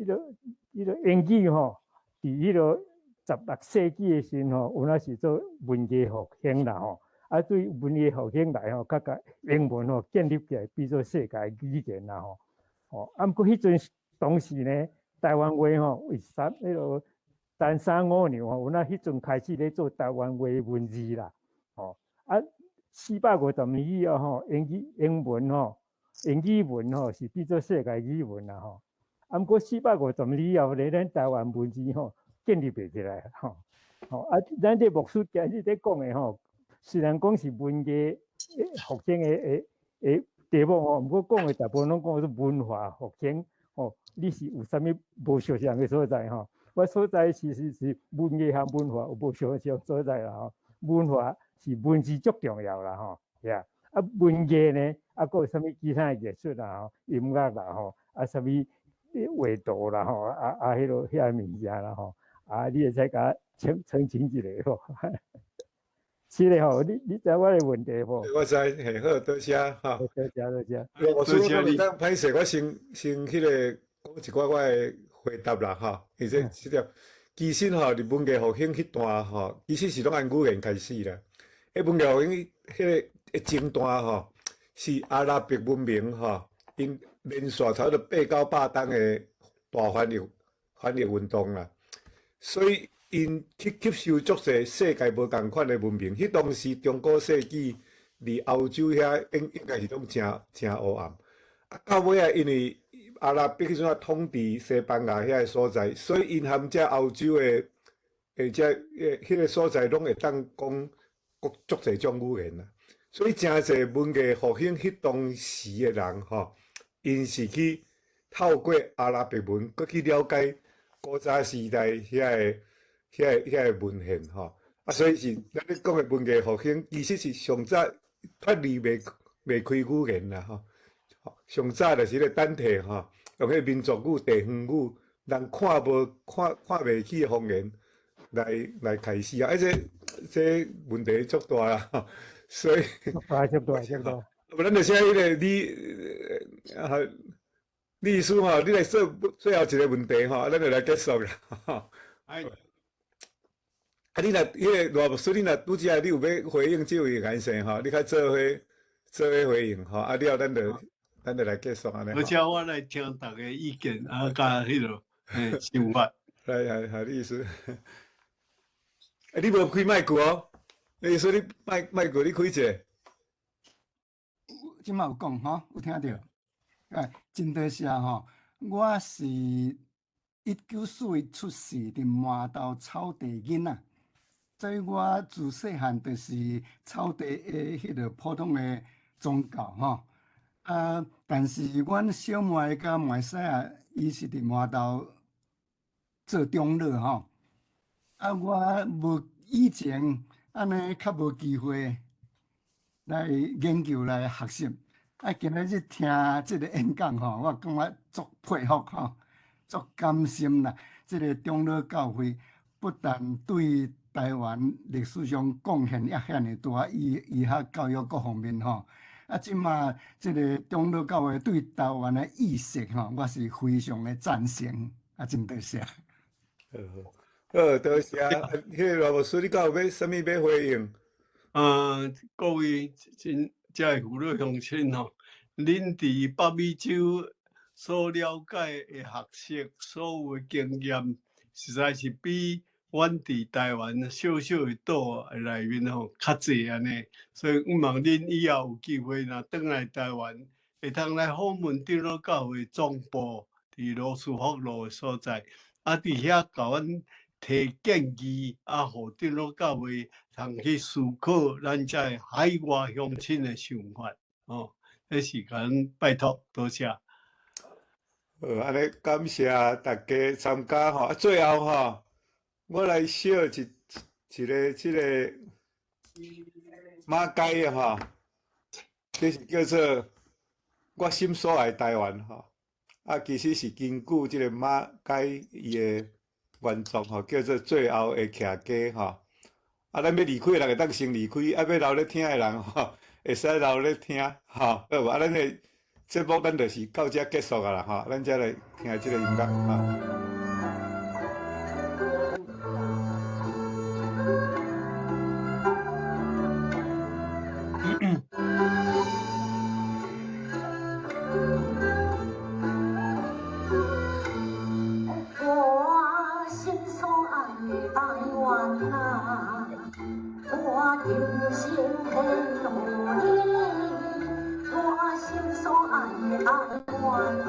個英語吼，佇彼個16世紀的時吼，有影是做文藝復興啦吼。啊，對文藝復興來吼，較共英文吼建立起來，變做世界語言啦吼。吼，啊，毋過彼陣當時呢，台灣話吼，為啥彼個陳三五娘吼，有影彼陣開始咧做台灣話文字啦。吼，啊，450年以後吼，英文吼，英語文吼是變做世界語文啦吼。啊，毋過450年以後咧，咱台灣文字吼建立袂起來吼。吼，啊，咱這牧師今日咧講的吼，雖然講是文藝復興的題目吼，毋過講的大部分攏講是文化復興吼。你是有啥物無相像的所在吼？我所在其實是文藝和文化有無相像所在啦吼。文化是文字足重要啦吼，呀，啊文藝呢，啊閣有啥物其他的藝術啦吼，音樂啦吼，啊啥物畫圖啦吼，啊彼落遐物件啦吼，啊你會使共我澄清一下無？是的吼，你知我的問題無？我知，嘿，好，多謝哈。多謝多謝。我說我當歹勢，我先彼個講一寡我的回答啦吼。而且這條其實吼，佇文藝復興彼段吼，其實是攏按語言開始啦。彼文藝復興彼個前段吼，是阿拉伯文明吼，𪜶連續差不多八九百冬的大翻譯運動啦，所以𪜶去吸收足濟世界無仝款的文明。彼當時中古世紀佇歐洲遐應該是攏誠誠黑暗。啊，到尾仔因為阿拉伯彼陣啊統治西班牙遐個所在，所以𪜶含遮歐洲的遮彼個所在攏會當講國足濟種語言啦。所以誠濟文藝復興彼當時的人吼，𪜶是去透過阿拉伯文，閣去了解古早時代遐個文獻吼。啊，所以是咱咧講的文藝復興，其實是上早脫離袂開語言啦吼。上早就是咧單體吼，用彼民族語、地方語，人看無看看袂起的方言來開始啊！啊，這問題足大啦，所以大足大足大。無咱就寫彼個李啊律師吼，你來做最後一個問題吼，咱就來結束啦。哎，啊，你若彼個賴牧師，你若拄才你有欲回應這位先生吼，你較做伙做伙回應吼，啊了，咱就來結束按呢。而且我來聽大家意見啊，佮彼落嘿想法。來來來，律師，欸，你無開麥克哦？律師，你麥克你開一下。這擺有講吼，有聽著？哎，真多謝吼！我是1941出世，佇饅頭草地囡仔，所以我自細漢就是草地的彼个普通的宗教吼。啊，但是阮小妹佮妹婿仔，伊是佇饅頭做長老吼。啊，我無以前按呢較無機會來研究來學習。啊，今仔日聽這個演講吼，我感覺足佩服吼，足感心啦。這個長老教會不但對台灣歷史上貢獻也遐爾大，醫學教育各方面吼。啊，這馬這個長老教會對台灣的意識吼，我是非常的贊成。啊，真多謝。好好，好，多謝。彼個賴牧師，你敢有欲啥物欲回應？啊，各位真遮的父老鄉親吼，恁佇北美洲所了解的學識、所有的經驗，實在是比阮佇台灣小小的島內面吼，較濟按呢，所以毋望恁以後有機會若轉來台灣，會通來訪問長老教會總部，佇羅斯福路的所在，啊，佇遐共阮提建議，啊，予長老教會通去思考咱遮的海外鄉親的想法，吼，這是共阮拜託，多謝。好，按呢感謝大家參加吼，啊，最後吼，我來小一個這個馬偕的吼，這是叫做我心所愛台灣吼，啊，其實是根據這個馬偕伊的原作吼，叫做最後的徛家吼。啊，咱欲離開的人會當先離開，啊，欲留咧聽的人吼，會使留咧聽吼，好無？啊，咱的節目咱就是到這結束啊啦吼，咱才來聽這個音樂吼。我心所愛的台灣啊，我今生獻予你。我心所愛的台灣啊，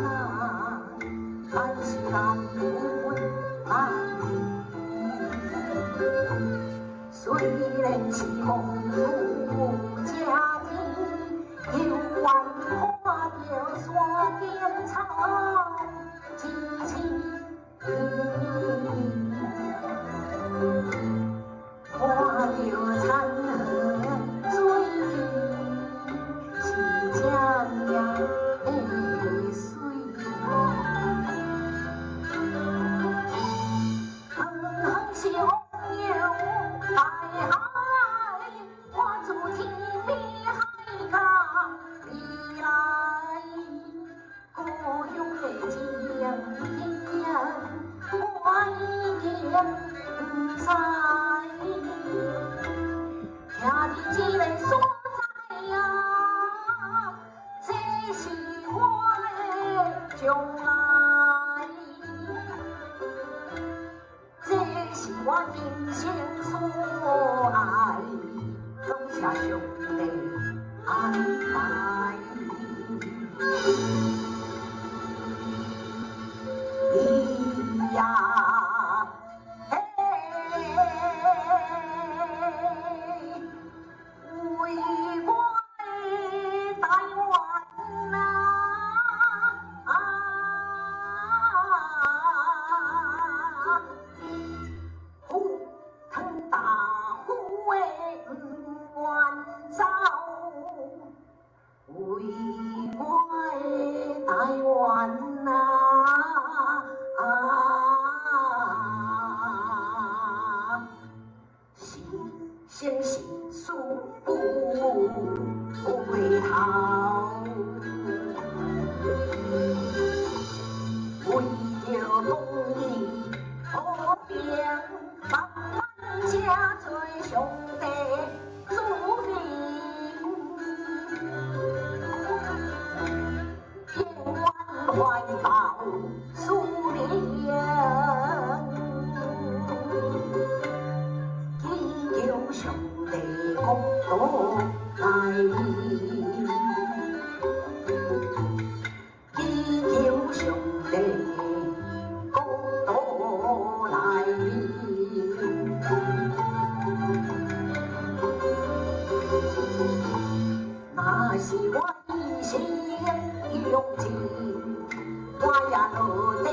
咱是咱不分咱離。雖然是風雨遮天，猶原看著山頂草青青。看著田河水是這爾的水，遠遠是汪洋大海，我自天邊海角而來，故鄉的情景我已經不知。徛佇這个所在啊，這是我的將來，這是我今生所愛，感謝上帝安排。咿呀嘿，為我的台灣啊，赴湯蹈火的不願走，為我的台灣啊。是生是死不回頭，為著公義和平，慢慢這做上帝子民，永遠懷抱使命，祈求上帝國度來臨，祈求上帝國度來臨。若是我一生用盡，我也落地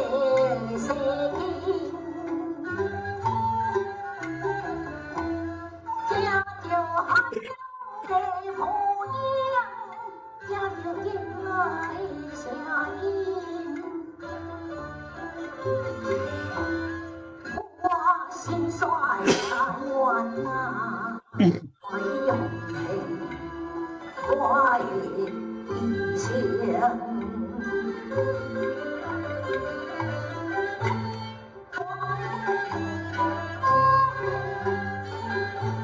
西去。聽著海洋的波浪，聽著天籟的聲音，我心所愛的台灣啊，我已奉獻我的一生。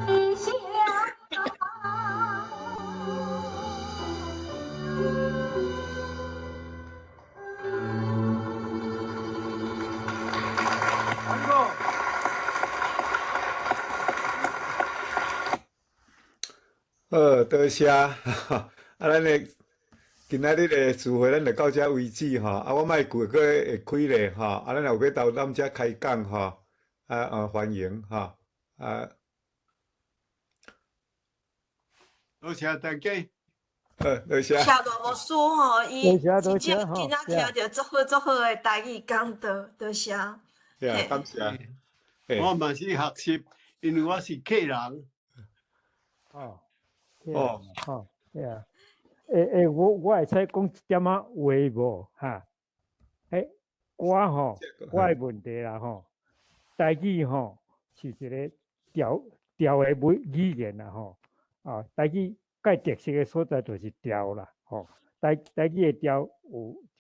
一生。安哥。好，多謝。啊，咱的今仔日的聚會，咱就到這為止吼。啊，我莫舊閣會開咧吼。啊，咱若有欲到咱遮開講吼，啊，歡迎吼。啊，多謝大家。好，多謝。謝羅牧師吼，伊真正今仔聽著足好足好的台語講道，多謝。對，感謝。我嘛是學習，因為我是客人。哦。哦，吼，對啊，欸欸，我會使講一點仔話無？哈？欸，我吼，我的問題啦吼，台語吼是一個調調的語言啦吼，啊，台語較特色的所在就是調啦，吼，台語的調有